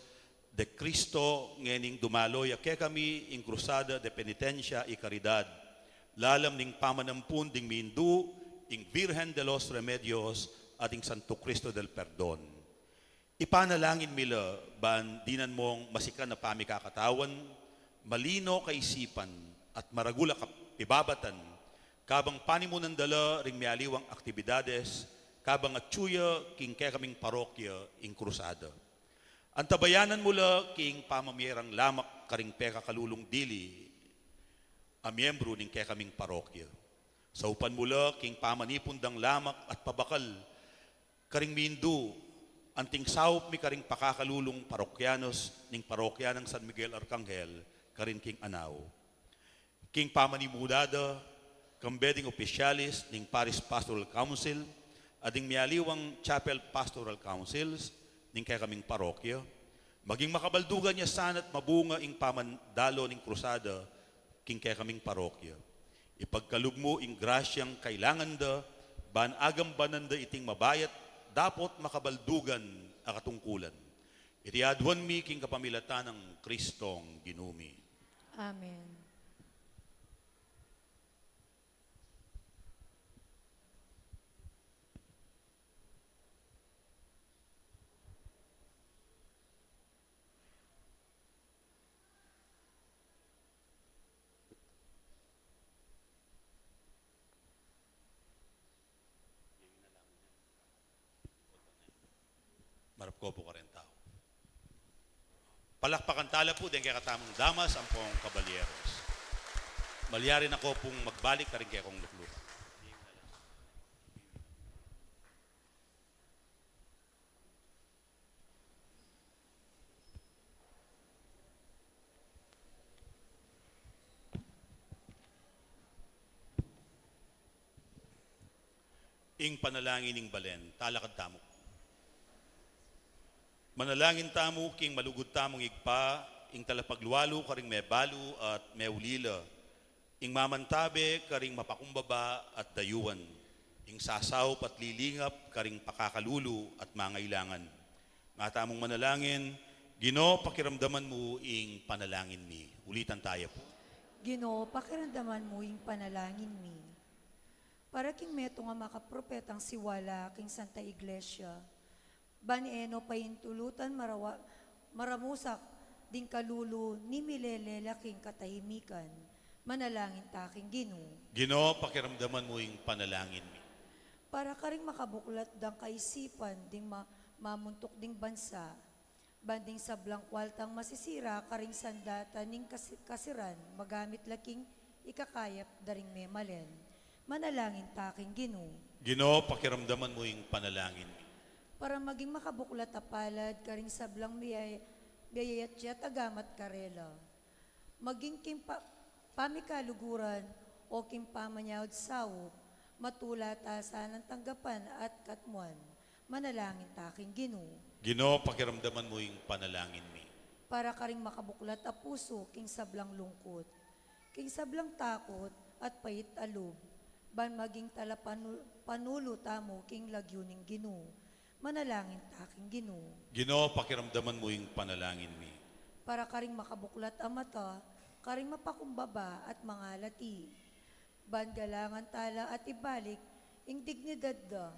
de Cristo, ngening dumalo ya kekami ing Cruzada de Penitencia y Caridad, lalam ning pamanampun ding mindu, ing Virgen de los Remedios at ing Santo Cristo del Perdon. Ipanalangin mi la ban dinan mong masikan a pamikakatawan, malino kaisipan at maragul a kapibabatan, kabang panimunan da la ring mialiwang aktibidades, kabang atyu ya king kekaming parokya ing Cruzada. Antabayanan mu la king pamamie rang lamak karing pekakalulung dili a miyembru ning kekaming parokya. Saupan mu la king pamanipun dang lamak at pabakal karing mindu, anting saup mi karing pakakalulung parokyanos ning parokya nang San Miguel Arcangel karin king Anao. King pamanimuda da, kambe ding opisyalis ning Parish Pastoral Council, at ding mialiwang Chapel Pastoral Councils, ning kekaming parokya. Maging makabaldugan ya sana't mabunga ing pamandalo ning krusada king kekaming parokya. Ipagkalub mu ing grasyang kailangan da, ban agambanan da iting mabayat dapot makabaldugan a katungkulan. Iti aduan mi king kapamilatan nang Kristong Ginu mi. Amen. Marap ko pu karing tau. Palakpakan tala pu deng kekatamung damas ampong kabalyeros. Malyari na ko pung magbalik karing kekong luklukan. Ing panalangin ning balen, talakad tamu. Manalangin tamu king malugud tamung Ibpa, ing talapaglualu karing mebalu at meulila, ing mamantabe karing mapakumbaba at dayuan, ing sasaup at lilingap karing pakakalulu at mangailangan. Nga tamung manalangin, Ginu, pakiramdaman mu ing panalangin mi. Ulitan taya pu. Ginu, pakiramdaman mu ing panalangin mi. Para king metung a makapropetang siwala king Santa Iglesia, ban e no paintulutan marawa-, maramusak ding kalulu ning milelela king katahimikan. Manalangin ta king Ginu. Ginu, pakiramdaman mu ing panalangin mi. Para karing makabuklat dang kaisipan ding ma-, mamuntuk ding bansa, ban ding sablang kwaltang masisira karing sandatan ning kasi-, kasiran, magamit la king ikakayap da ring memalen. Manalangin ta king Ginu. Ginu, pakiramdaman mu ing panalangin mi. Para maging makabuklat a palad karing sablang biyay-, biyayat ya tagamat karela. Maging king pa-, pamikaluguran o king pamanyaud saup, matula ta sanang tanggapan at katmuan. Manalangin ta king Ginu. Ginu, pakiramdaman mu ing panalangin mi. Para karing makabuklat a pusu king sablang lungkut, king sablang takut at pait a lub, ban maging talapanu-, panulu tamu king lagyu ning Ginu. Manalangin ta king Ginu. Ginu, pakiramdaman mu ing panalangin mi. Para karing makabuklat a mata karing mapakumbaba at mangalati, ban galangan tala at ibalik ing dignidad da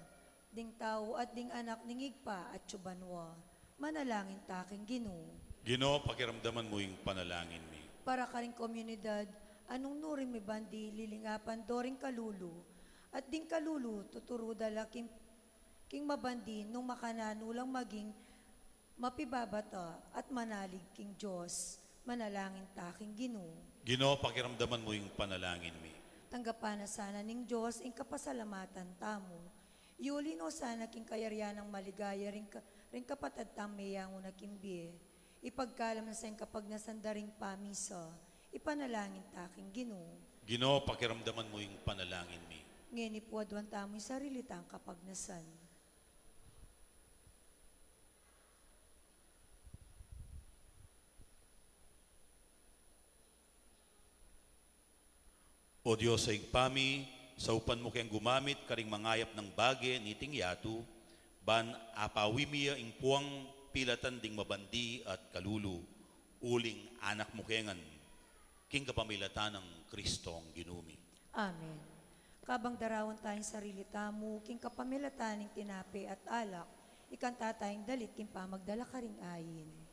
ding tau at ding anak ning Ibpa atyu banua. Manalangin ta king Ginu. Ginu, pakiramdaman mu ing panalangin mi. Para karing komunidad a nung nurin mibandi lilingapan do ring kalulu, at ding kalulu tuturu da la king, king mabandi nung makananu lang maging mapibabata at manalig king Dios. Manalangin ta king Ginu. Ginu, pakiramdaman mu ing panalangin mi. Tanggapan na sana ning Dios ing kapasalamatan tamu. Iuli no sana king kayarian nang maligaya ring ka-, ring kapatad tang meyangu na king bie. Ipagkalam na sa ing kapagnasan da ring pamisa. Ipanalangin ta king Ginu. Ginu, pakiramdaman mu ing panalangin mi. Ngeni pu aduan tamu ing sarili tang kapagnasan. O Dios a Ibpa mi, saupan mu keng gumamit karing mangayap nang bage niting yatu, ban apawi mi ya ing puang pilatan ding mabandi at kalulu, uling anak mu kengan, king kapamilatan nang Kristong Ginu mi. Amen. Kabang darawan taya ing sarili tamu king kapamilatan ning tinape at alak, ikanta taya ing dalit king pamagdala karing ain.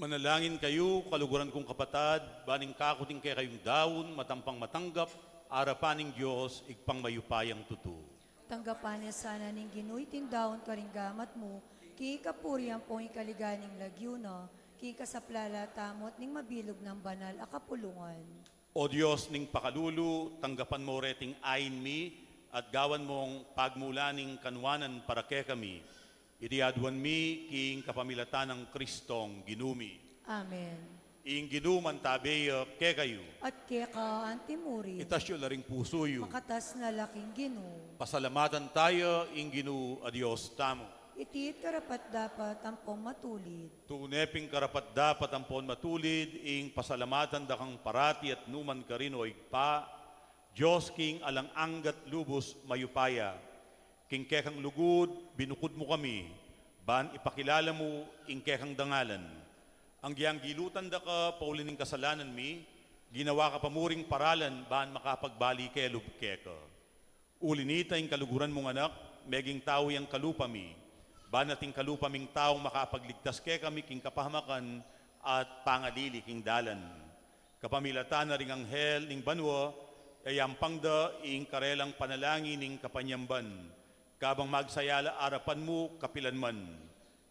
Manalangin kayu, kaluguran kung kapatad, ban ing kaku at ing kekayung daun, matampang matanggap arapan ning Dios, Ibpang mayupayang tutu. Tanggapan na sana ning Ginu iting daun karing gamat mu, king kapurian ampong king kaligayan ning lagyu na, king kasaplalan tamu at ning mabilug nang banal a kapulungan. O Dios ning pakalulu, tanggapan mu reting ain mi, at gawan mung pagmulan ning kanuanan para kekami. Iti aduan mi king kapamilatan nang Kristong Ginu mi. Amen. Ing Ginu mantabe ya kekayu. At keka antimurin. Itas yu la ring pusu yu. Makatas na la king Ginu. Pasalamatan taya ing Ginu a Dios tamu. Iti karapat-dapat ampong matulid. Tune pin karapat-dapat ampon matulid ing pasalamatan da kang parati at nukarin man, O Ibpa, Dios king alang angga at lubus mayupaya. King kekang lugud binukud mu kami, ban ipakilala mu ing kekang dangalan. Anggiyang gilutan da ka pauli ning kasalanan mi, ginawa ka pa mu ring paralan ban makapagbalik kelub keka. Uli nita ing kaluguran mung Anak, meging tau yang kalupa mi, ban ating kalupa ming tau makapagligtas kekami king kapahamakan at pangalili king dalan. Kapamilatan na ring anghel ning banua, yayampang da ing karelang panalangin ning kapanyamban, kabang magsaya la arapan mu kapilan man.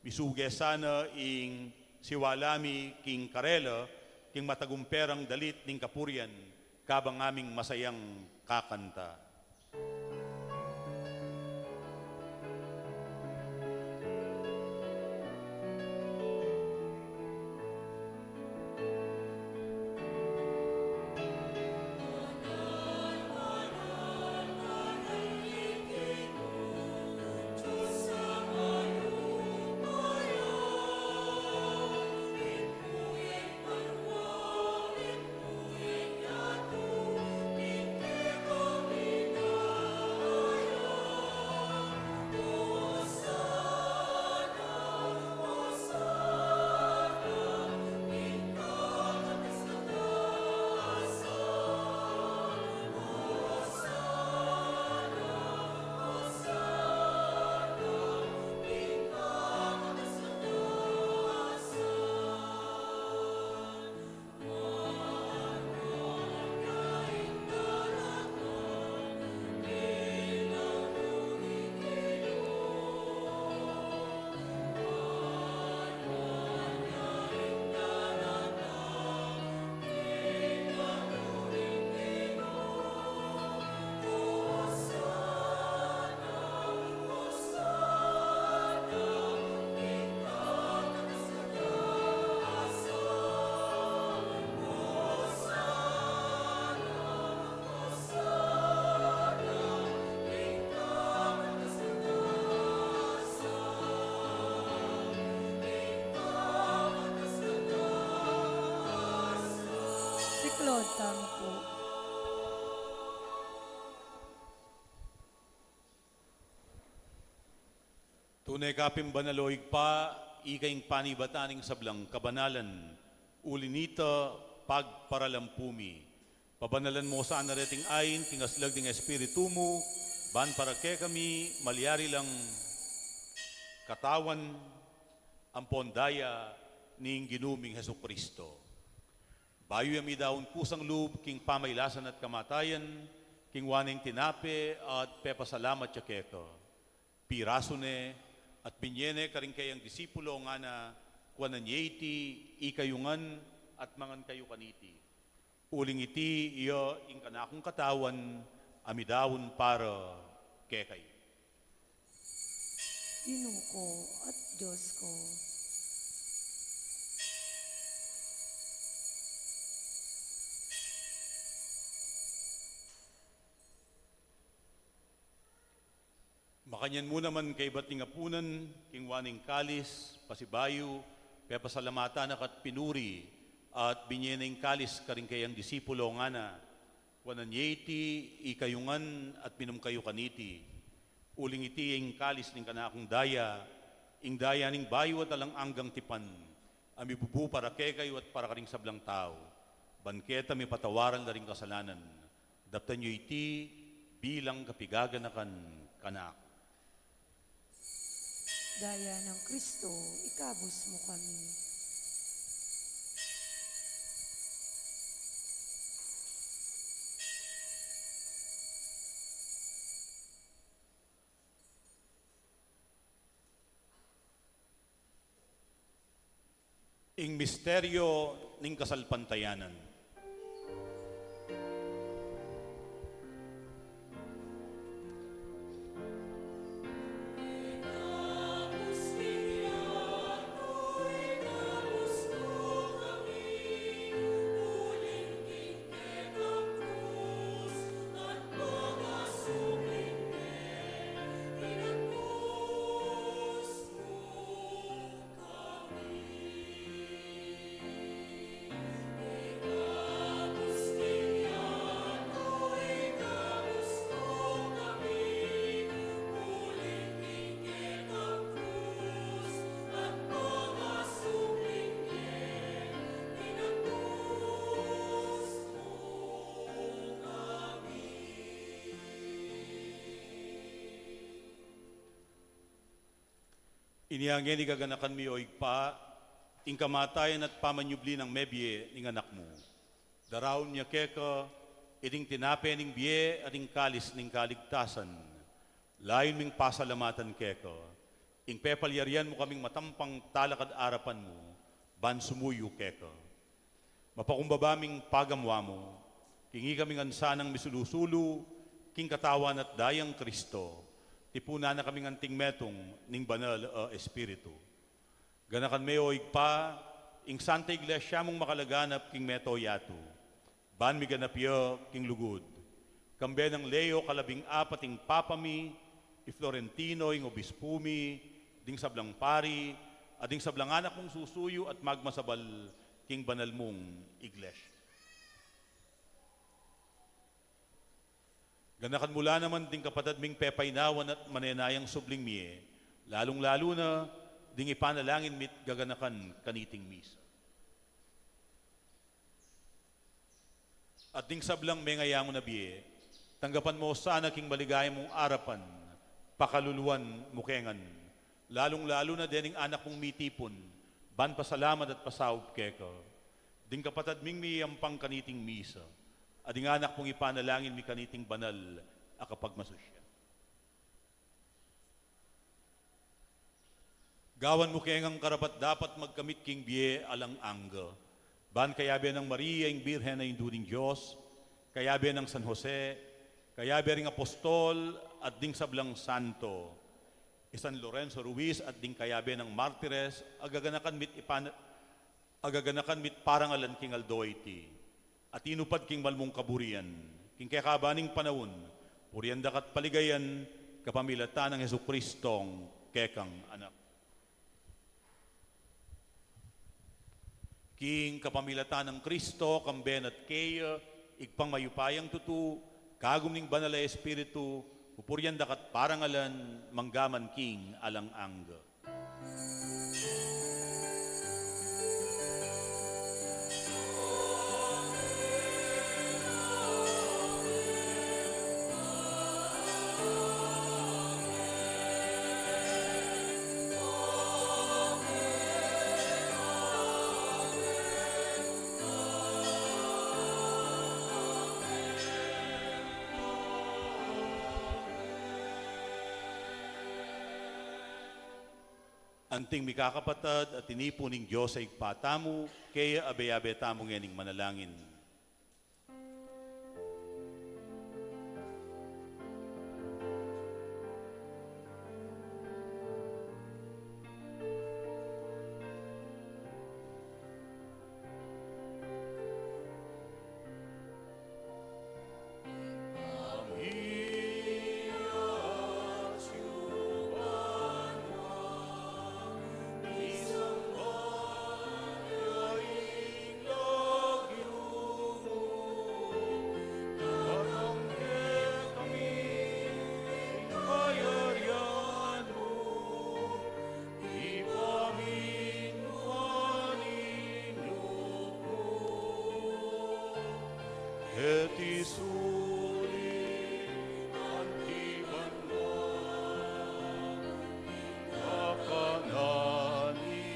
Misuge sana ing siwala mi king karela, king matagumperang dalit ning kapurian, kabang aming masayang kakanta. Siklaud tamu pu. Tune ka pin banal, o Ibpa, ika ing panibatan ning sablang kabanalan. Uli nita, pagparalampu mi. Pabanalan mu sana reting ain king aslag ning Espiritu mu, ban para kekami malyari lang katawan ampon daya ning Ginu ming Jesucristo. Bayu ya midaun kusang lub king pamailasan at kamatayan, kinua ne ing tinape at pepasalamat ya keka. Pirasu ne at binye ne karing kayang disipulo, ngana, kuanan ye iti, ikayu ngan at mangan kayu kaniti. Uling iti iya ing kanakung katawan a midaun para kekayu. Ginu ku at Dios ku. Makanyan mu naman kaybat ning apunan, kinua ne ing kalis, pasibayu, pepasalamatan na ka at pinuri, at binye ne ing kalis karing kayang disipulo, ngana, kuanan ye iti, ikayu ngan at minum kayu kaniti. Uling iti ing kalis ning kanakung daya, ing daya ning bayu at alang anggang tipan, a mibubu para kekayu at para karing sablang tau, ban keta mipatawaran la ring kasalanan. Daptan yu iti bilang kapigaganakan kanaku. Daya nang Kristo, ikabus mu kami. Ing misteryo ning kasalpantayanan. Inya ngeni gaganakan mi, o Ibpa, ing kamatayan at pamanyubli nang mebie ning Anak mu. Daraun mi keka iting tinape ning bie at ing kalis ning kaligtasan. Layun ming pasalamatan keka ing pepalyarian mu kaming matampang talakad arapan mu ban sumuyu keka. Mapakumbaba ming pagamuan mu, king ikami ngan sanang misulu-sulu king katawan at dayang Kristo, tipunan na kaming anting metung ning Banal a Espiritu. Ganakan me, o Ibpa, ing Santa Iglesia mung makalaganap king mabilug a yatu, ban miganap ya king lugud. Kambe nang Leo kalabing apat ing Papa mi, i Florentino ing Obispu mi, ding sablang pari, at ding sablang anak mung susuyu at magmasabal king banal mung Iglesia. Ganakan mu la naman ding kapatad ming pepainawan at manenayang subling mie, lalung-lalu na ding ipanalangin mi't gaganakan kaniting misa. At ding sablang mengayangu na bie, tanggapan mu sana king maligaya mung arapan, pakaluluan mu ke ngan, lalung-lalu na dening anak mung mitipun ban pasalamat at pasaup keka, ding kapatad ming miyampang kaniting misa, at ding anak mung ipanalangin mi kaniting banal a kapagmasusyan. Gawan mu ke ngang karapat-dapat magkamit king bie alang angga, ban kayabe nang Maria ing Birhen a Indu ning Dios, kayabe nang San Jose, kayabe ring apostol at ding sablang santo, i San Lorenzo Ruiz at ding kayabe nang martires a gaganakan mi't ipan-, a gaganakan mi't parangalan king aldo a iti, a tinupad king mal mung kaburian king kekaban ning panaun, purian da ka't paligayan kapamilatan nang Jesucristong kekang Anak. King kapamilatan nang Kristo, kambe na't keya, Ibpang mayupayang tutu, kagum ning Banal a Espiritu, pupurian da ka't parangalan mangga man king alang angga. Anting mikakapatad a tinipun ning Dios a Ibpa tamu, keya abe-abe tamu ngening manalangin. Iti suli anti banua kakanani.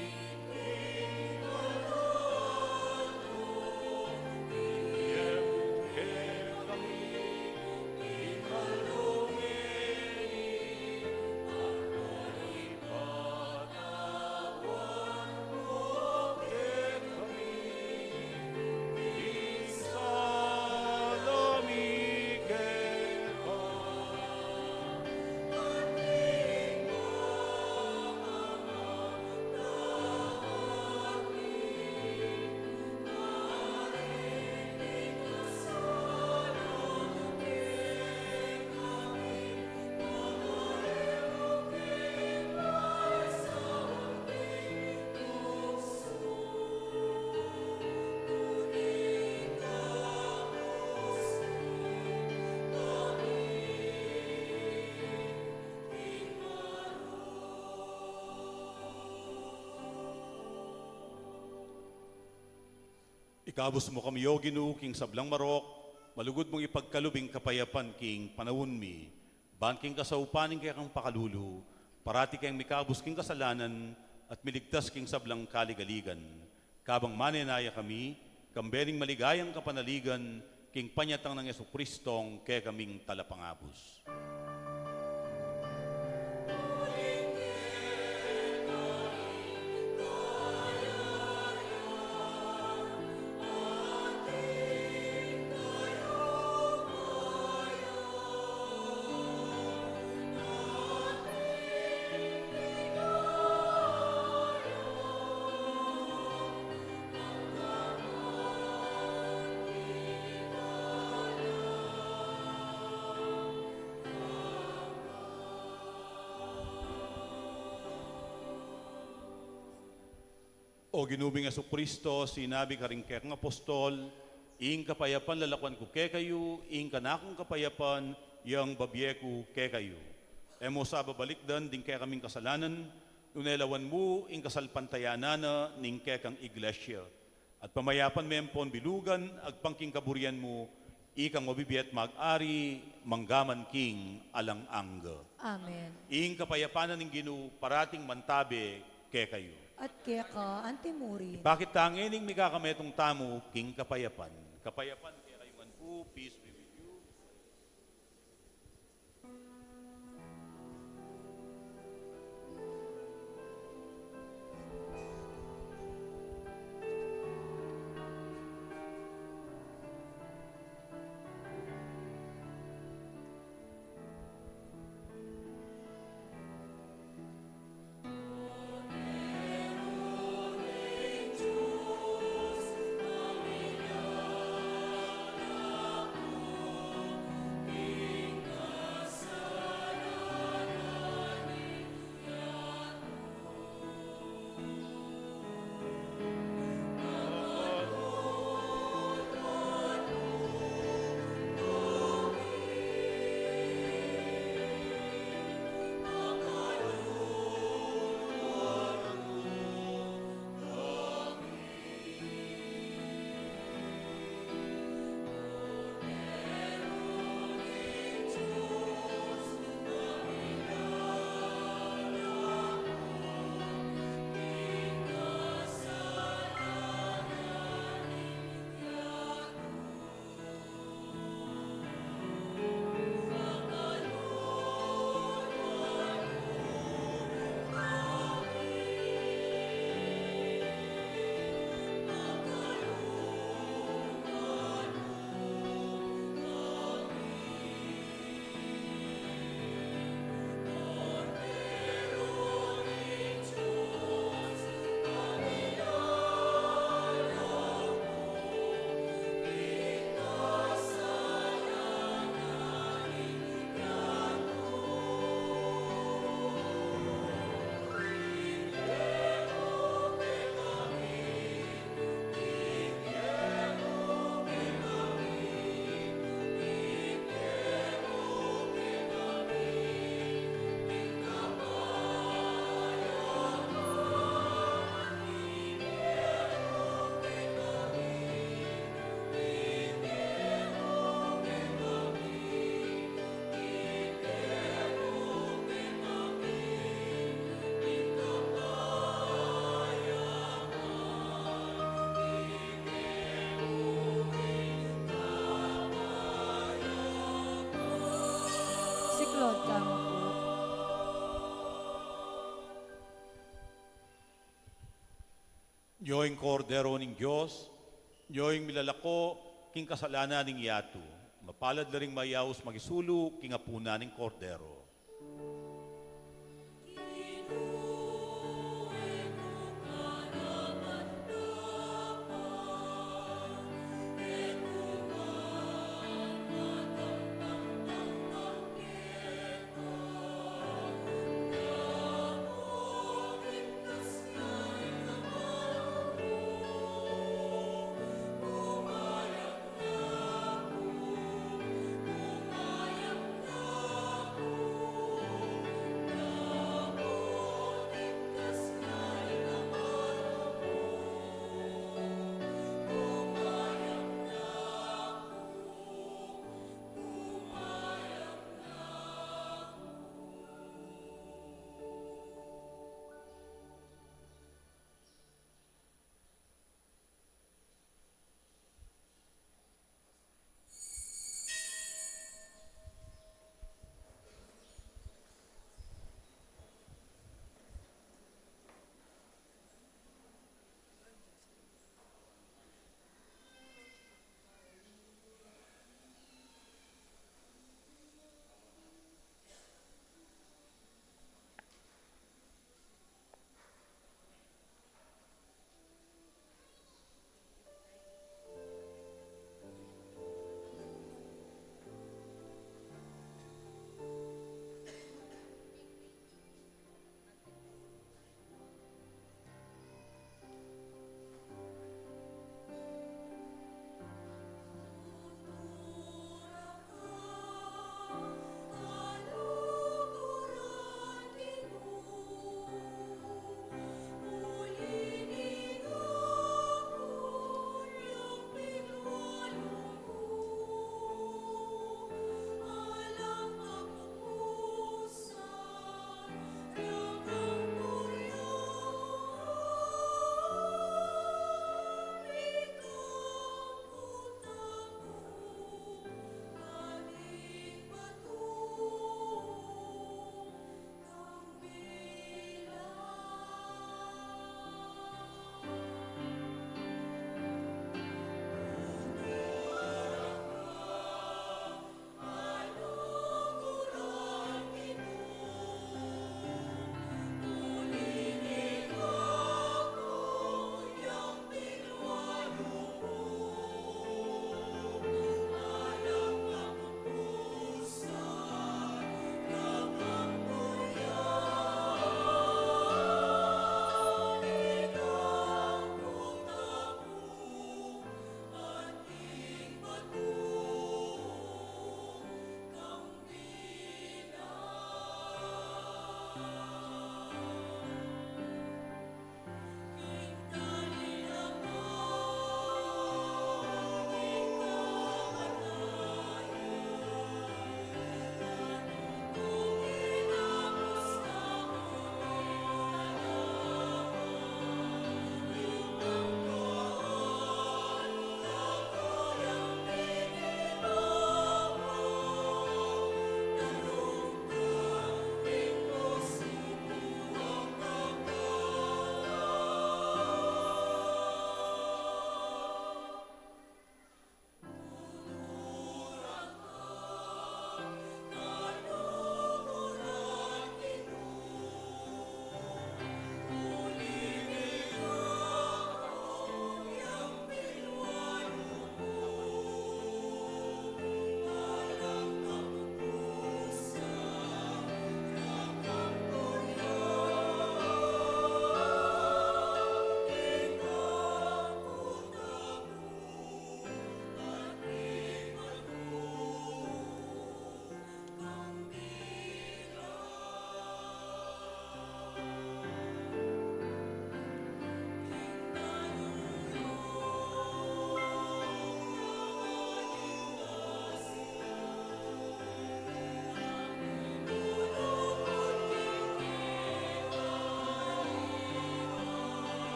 Kabus mu kami, O Ginu, king sablang marok, malugud mung ipagkalub ing kapayapan king panaun mi, ban king kasaupan ning kekang pakalulu, parati keng mikabus king kasalanan at miligtas king sablang kaligaligan. Kabang manenaya kami, kambe ning maligayang kapanaligan, king panyatang nang Jesucristong kekaming talapangabus. O Ginu ming Jesucristo, sinabi karing kekang apostol, "Ing kapayapan lalakuan ku kekayu, ing kanakung kapayapan yang babie ku kekayu." E mu sa babalikdan ding kekaming kasalanan, nune lawan mu ing kasalpantayanan na ning kekang iglesia. At pamayapan me ampon bilugan, agpang king kaburian mu, ikang mabibie at mag-ari, mangga man king alang angga. Amen. Ing kapayapan na ning Ginu, parating mantabe kekayu. At keka antimurin. Ipakit ta ngening mikakametung tamu king kapayapan. Kapayapan kekayu ngan pu, peace be with you. Siklaud tamu pu. Nyo ing Kordero ning Dios, nyo ing milalako king kasalanan ning yatu. Mapalad la ring mayaus makisulu king apunan ning Kordero.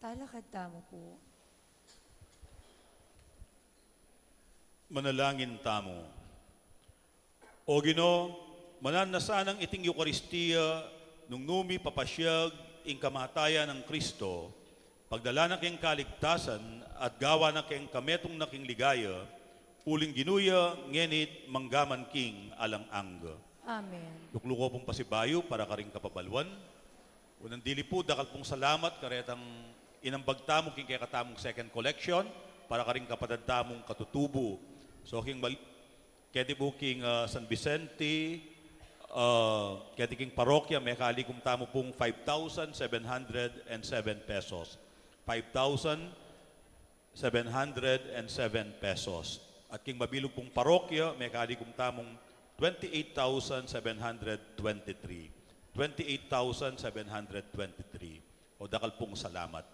Talakad tamu pu. Manalangin tamu. O Ginu, mananu na sanang iting Eukaristia nung nu mi papasyag ing kamatayan nang Kristo, pagdala na keng kaligtasan at gawa na keng kametung na king ligaya, uling Ginu ya ngeni't manggaman king alang angga. Amen. Lukluku pung pasibayu para karing kapabaluan. Unang dili pu, dakal pung salamat karetang inambag tamu king kekatamung second collection para karing kapatad tamung katutubu. So, king mal-, keti pu king, ah, San Vicente, ah, keti king parokya, mekalikum tamu pung five thousand seven hundred and seven pesos. Five thousand seven hundred and seven pesos. At king mabilug pung parokya, mekalikum tamung twenty-eight thousand seven hundred twenty-three. Twenty-eight thousand seven hundred twenty-three. O, dakal pung salamat.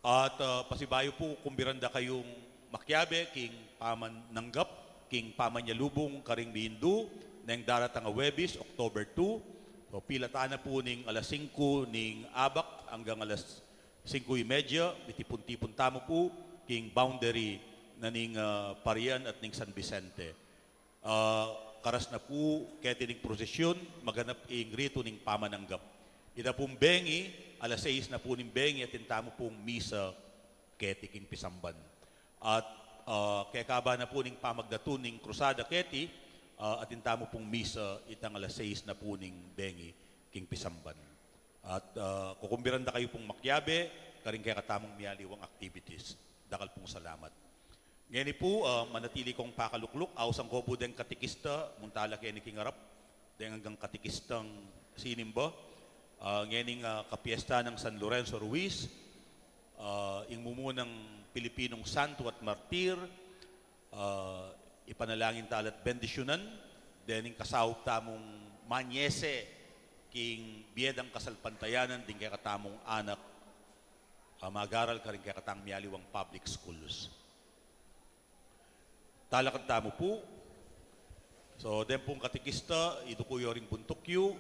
At, ah, pasibayu pu, kumbiran da kayung makiabe king pamananggap, king pamanyalubung karing miindu, neng daratang a Huwebes, October two. So, pilatan na pu ning alas singku ning abak anggang alas singku y media, mitipun-tipun tamu pu king boundary na ning, ah, Parian at ning San Vicente. Ah, karas na pu keti ning prosesyun, maganap ing ritu ning pamananggap. Ita pung bengi, alas sais na pu ning bengi, atin tamu pung misa keti king pisamban. At, ah, kekaba na pu ning pamagdatun ning krusada keti, ah, atin tamu pung misa itang alas sais na pu ning bengi king pisamban. At, ah, kukumbiran da kayu pung makiabe karing kekatamung mialiwang activities. Dakal pung salamat. Ngeni pu, ah, manatili kong pakalukluk, ausan ko pu deng katekista, munta la keni king arap, deng anggang katekistang sinimba. Ah, ngening, ah, kapiesta nang San Lorenzo Ruiz, ah, ing mumunang Pilipinong santo at martir, ah, ipanalangin tala at bendisyunan, dening kasaup tamung manyese king bie dang kasalpantayanan ding kekatamung anak, ah, mag-aral karing kekatang mialiwang public schools. Talakad tamu pu. So, den pung katekista, iduku yu ring buntuk yu,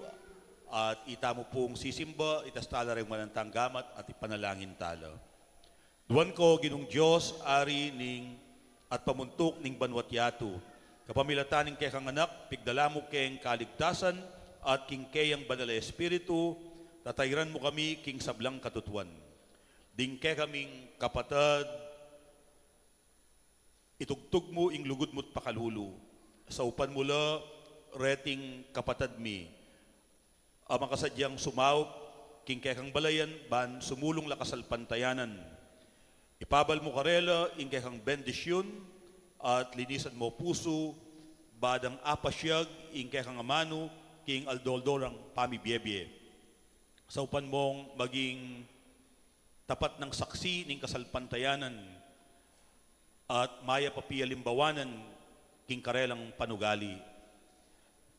at itamu pung sisimba, itas tala ring manantang gamat, at ipanalangin tala. Duan ka, O Ginung Dios, Ari ning at pamuntuk ning banua't yatu. Kapamilatan ning kekang Anak, pigdala mu keng kaligtasan at king keyang Banal a Espiritu, tatairan mu kami king sablang katutuan. Ding kekaming kapatad, itugtug mu ing lugud mu't pakalulu. Saupan mu la reting kapatad mi a makasadyang sumaup king kekang balayan ban sumulung la kasalpantayanan. Ipabal mu karela ing kekang bendisyun at linisan mu pusu, ba dang apasyag ing kekang amanu king aldo-aldo rang pamibiebie. Saupan mung maging tapat nang saksi ning kasalpantayanan at mayap a pialimbawanan king karelang panugali.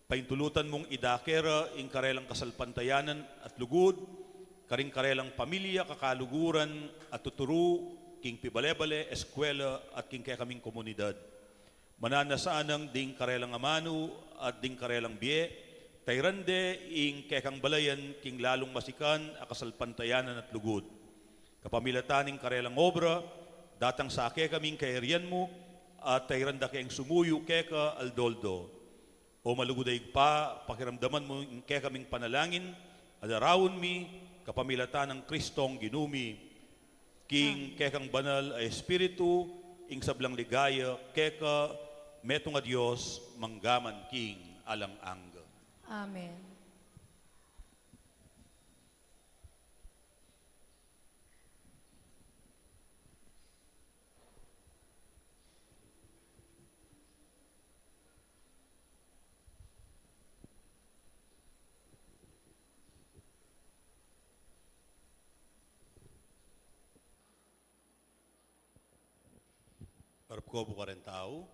Paintulutan mung idake ra ing karelang kasalpantayanan at lugud karing karelang pamilya, kakaluguran at tuturu, king pibale-bale, eskwela at king kekaming komunidad. Mananu na sanang ding karelang amanu at ding karelang bie, tairan de ing kekang balayan king lalung masikan a kasalpantayanan at lugud. Kapamilatan ning karelang obra, datang sa kekami ing kayarian mu, at tairan da keng sumuyu keka aldo-aldo. O malugud a Ibpa, pakiramdaman mu ing kekaming panalangin, a daraun mi, kapamilatan nang Kristong Ginu mi, king kekang Banal a Espiritu, ing sablang ligaya keka, metung a Dios, manggaman king alang angga. Amen. Arap ko pu kareng tau.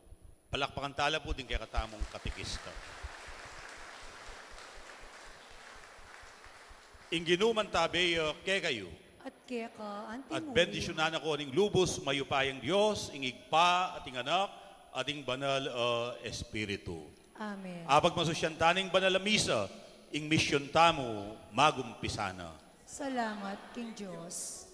Palakpakan tala pu ding kekatamung katekista. Ing Ginu mantabe ya kekayu. At keka anti mu. At bendisyunan na ko ning lubus mayupayang Dios, ing Ibpa, at ing Anak, at ing Banal a Espiritu. Amen. Apagmasusyan ta ning banal a misa, ing misyon tamu magumpisa na. Salamat king Dios.